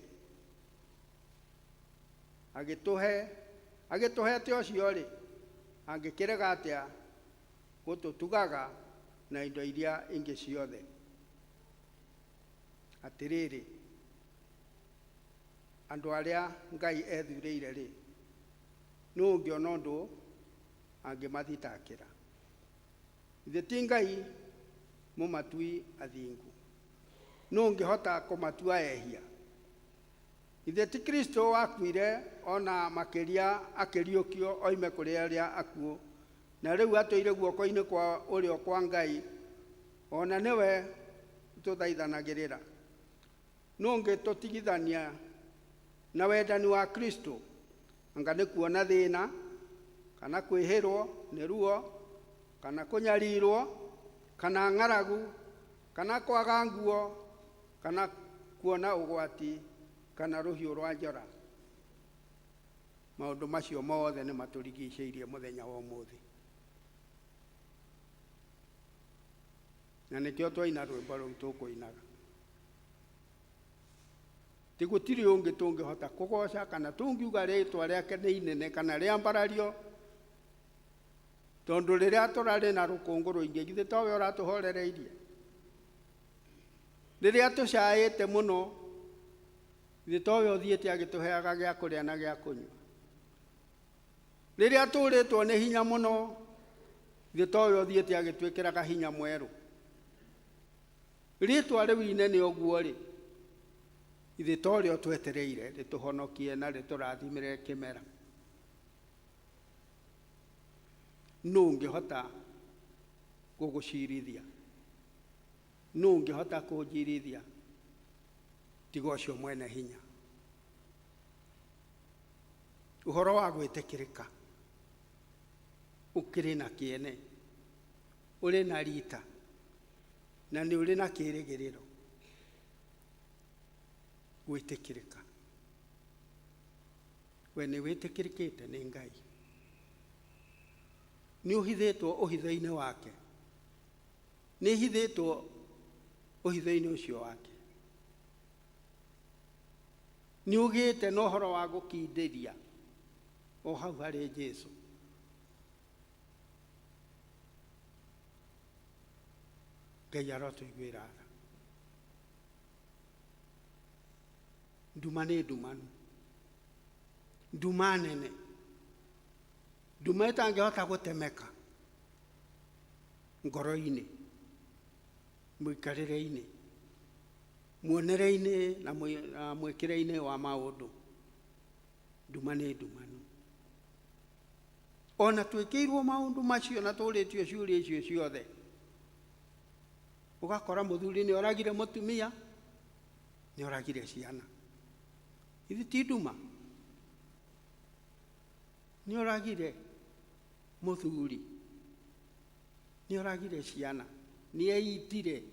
agĩtũhete ũcio-rĩ, angĩkĩrega atĩa gũtũtugaga na indo iria ingĩ ciothe? Atĩrĩrĩ, andũ arĩa Ngai ethurĩire-rĩ, nũ ũngĩona ũndũ angĩmathitakĩra? Ithe ti Ngai mũmatui athingu? Nũ ũngĩhota kũmatua ehia? Ithe ti Kristo wakuire ona makĩria akĩriũkio oime kũrĩ arĩa akuũ, na rĩu atũire guoko-inĩ kwa ũrĩo kwa Ngai, ona nĩwe tũthaithanagĩrĩra. Nũ ũngĩtũtigithania na wendani wa Kristo? Anga nĩ kuona thĩna, kana kwĩhĩrwo nĩ ruo, kana kũnyarirwo, kana ng'aragu, kana kwaga nguo, kana kuona ũgwati, kana rũhiũ rwa njora? Maũndũ macio mothe nĩ matũrigicĩirie mũthenya wa ũmũthĩ, na nĩkĩo twaina rwĩmbo rũu tũkũinaga. Ti gũtirĩ ũngĩ tũngĩhota kũgoca kana tũngiuga rĩtwa rĩake nĩ inene kana rĩambarario, tondũ rĩrĩa tũrarĩ na rũkũngũ rũingĩ, githĩ towe ũratũhorereirie? Rĩrĩa tũcaĩte mũno, githĩ towe ũthiĩte agĩtũheaga gĩa kũrĩa na gĩa kũnyua? Rĩrĩa tũrĩtwo nĩ hinya mũno, Ithe to ũyũ ũthiĩte agĩtwĩkĩraga hinya mwerũ. Rĩtwa rĩu inene ũguo rĩ, ithe to rĩo twetereire rĩtũhonokie na rĩtũrathimĩre kĩmera. Nũ ũngĩhota gũgũcirithia? Nũ ũngĩhota kũnjirithia tiga ũcio mwene hinya? Ũhoro wa gwĩtĩkĩrĩka ũkĩrĩ na kĩene, ũrĩ na rita, na nĩ ũrĩ na kĩĩrĩgĩrĩro. Gwĩtĩkĩrĩka, we nĩ wĩtĩkĩrĩkĩte nĩ Ngai, nĩ ũhithĩtwo ũhitho-inĩ wake, nĩ hithĩtwo ũhitho-inĩ ũcio wake, nĩ ũgĩte na ũhoro wa gũkindĩria o hau harĩ Jesu. Ngai arotũiguĩra tha. Nduma nĩ ndumanu, nduma nene, nduma ĩtangĩhota gũtemeka ngoro-inĩ, mũikarĩre-inĩ, muonere-inĩ na mwĩkĩre-inĩ wa maũndũ. Nduma nĩ ndumanu. Ona twĩkĩirwo maũndũ macio na tũrĩtio ciũria icio ciothe, ũgakora mũthuri nĩ oragire mũtumia, nĩ oragire ciana. Ithi ti nduma? Nĩ oragire mũthuri, nĩ oragire ciana, nĩ eitire.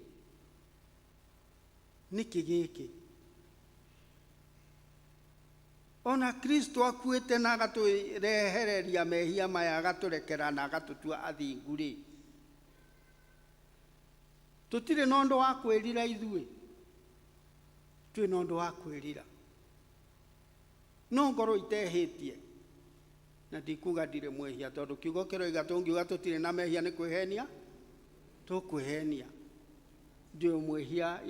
Nĩkĩ gĩkĩ? Ona Kristo akuĩte na agatũrehereria mehia maya, agatũrekera na agatũtua athingu rĩ, tũtirĩ na ũndũ wa kwĩrira ithuĩ, twĩ na ũndũ wa kwĩrira. No ngorwo itehĩtie, na ndikuga ndirĩ mwĩhia, tondũ kiugo kĩroiga tũngiuga tũtirĩ na mehia nĩ kwĩhenia, tũkwĩhenia. Ndĩ mwĩhia.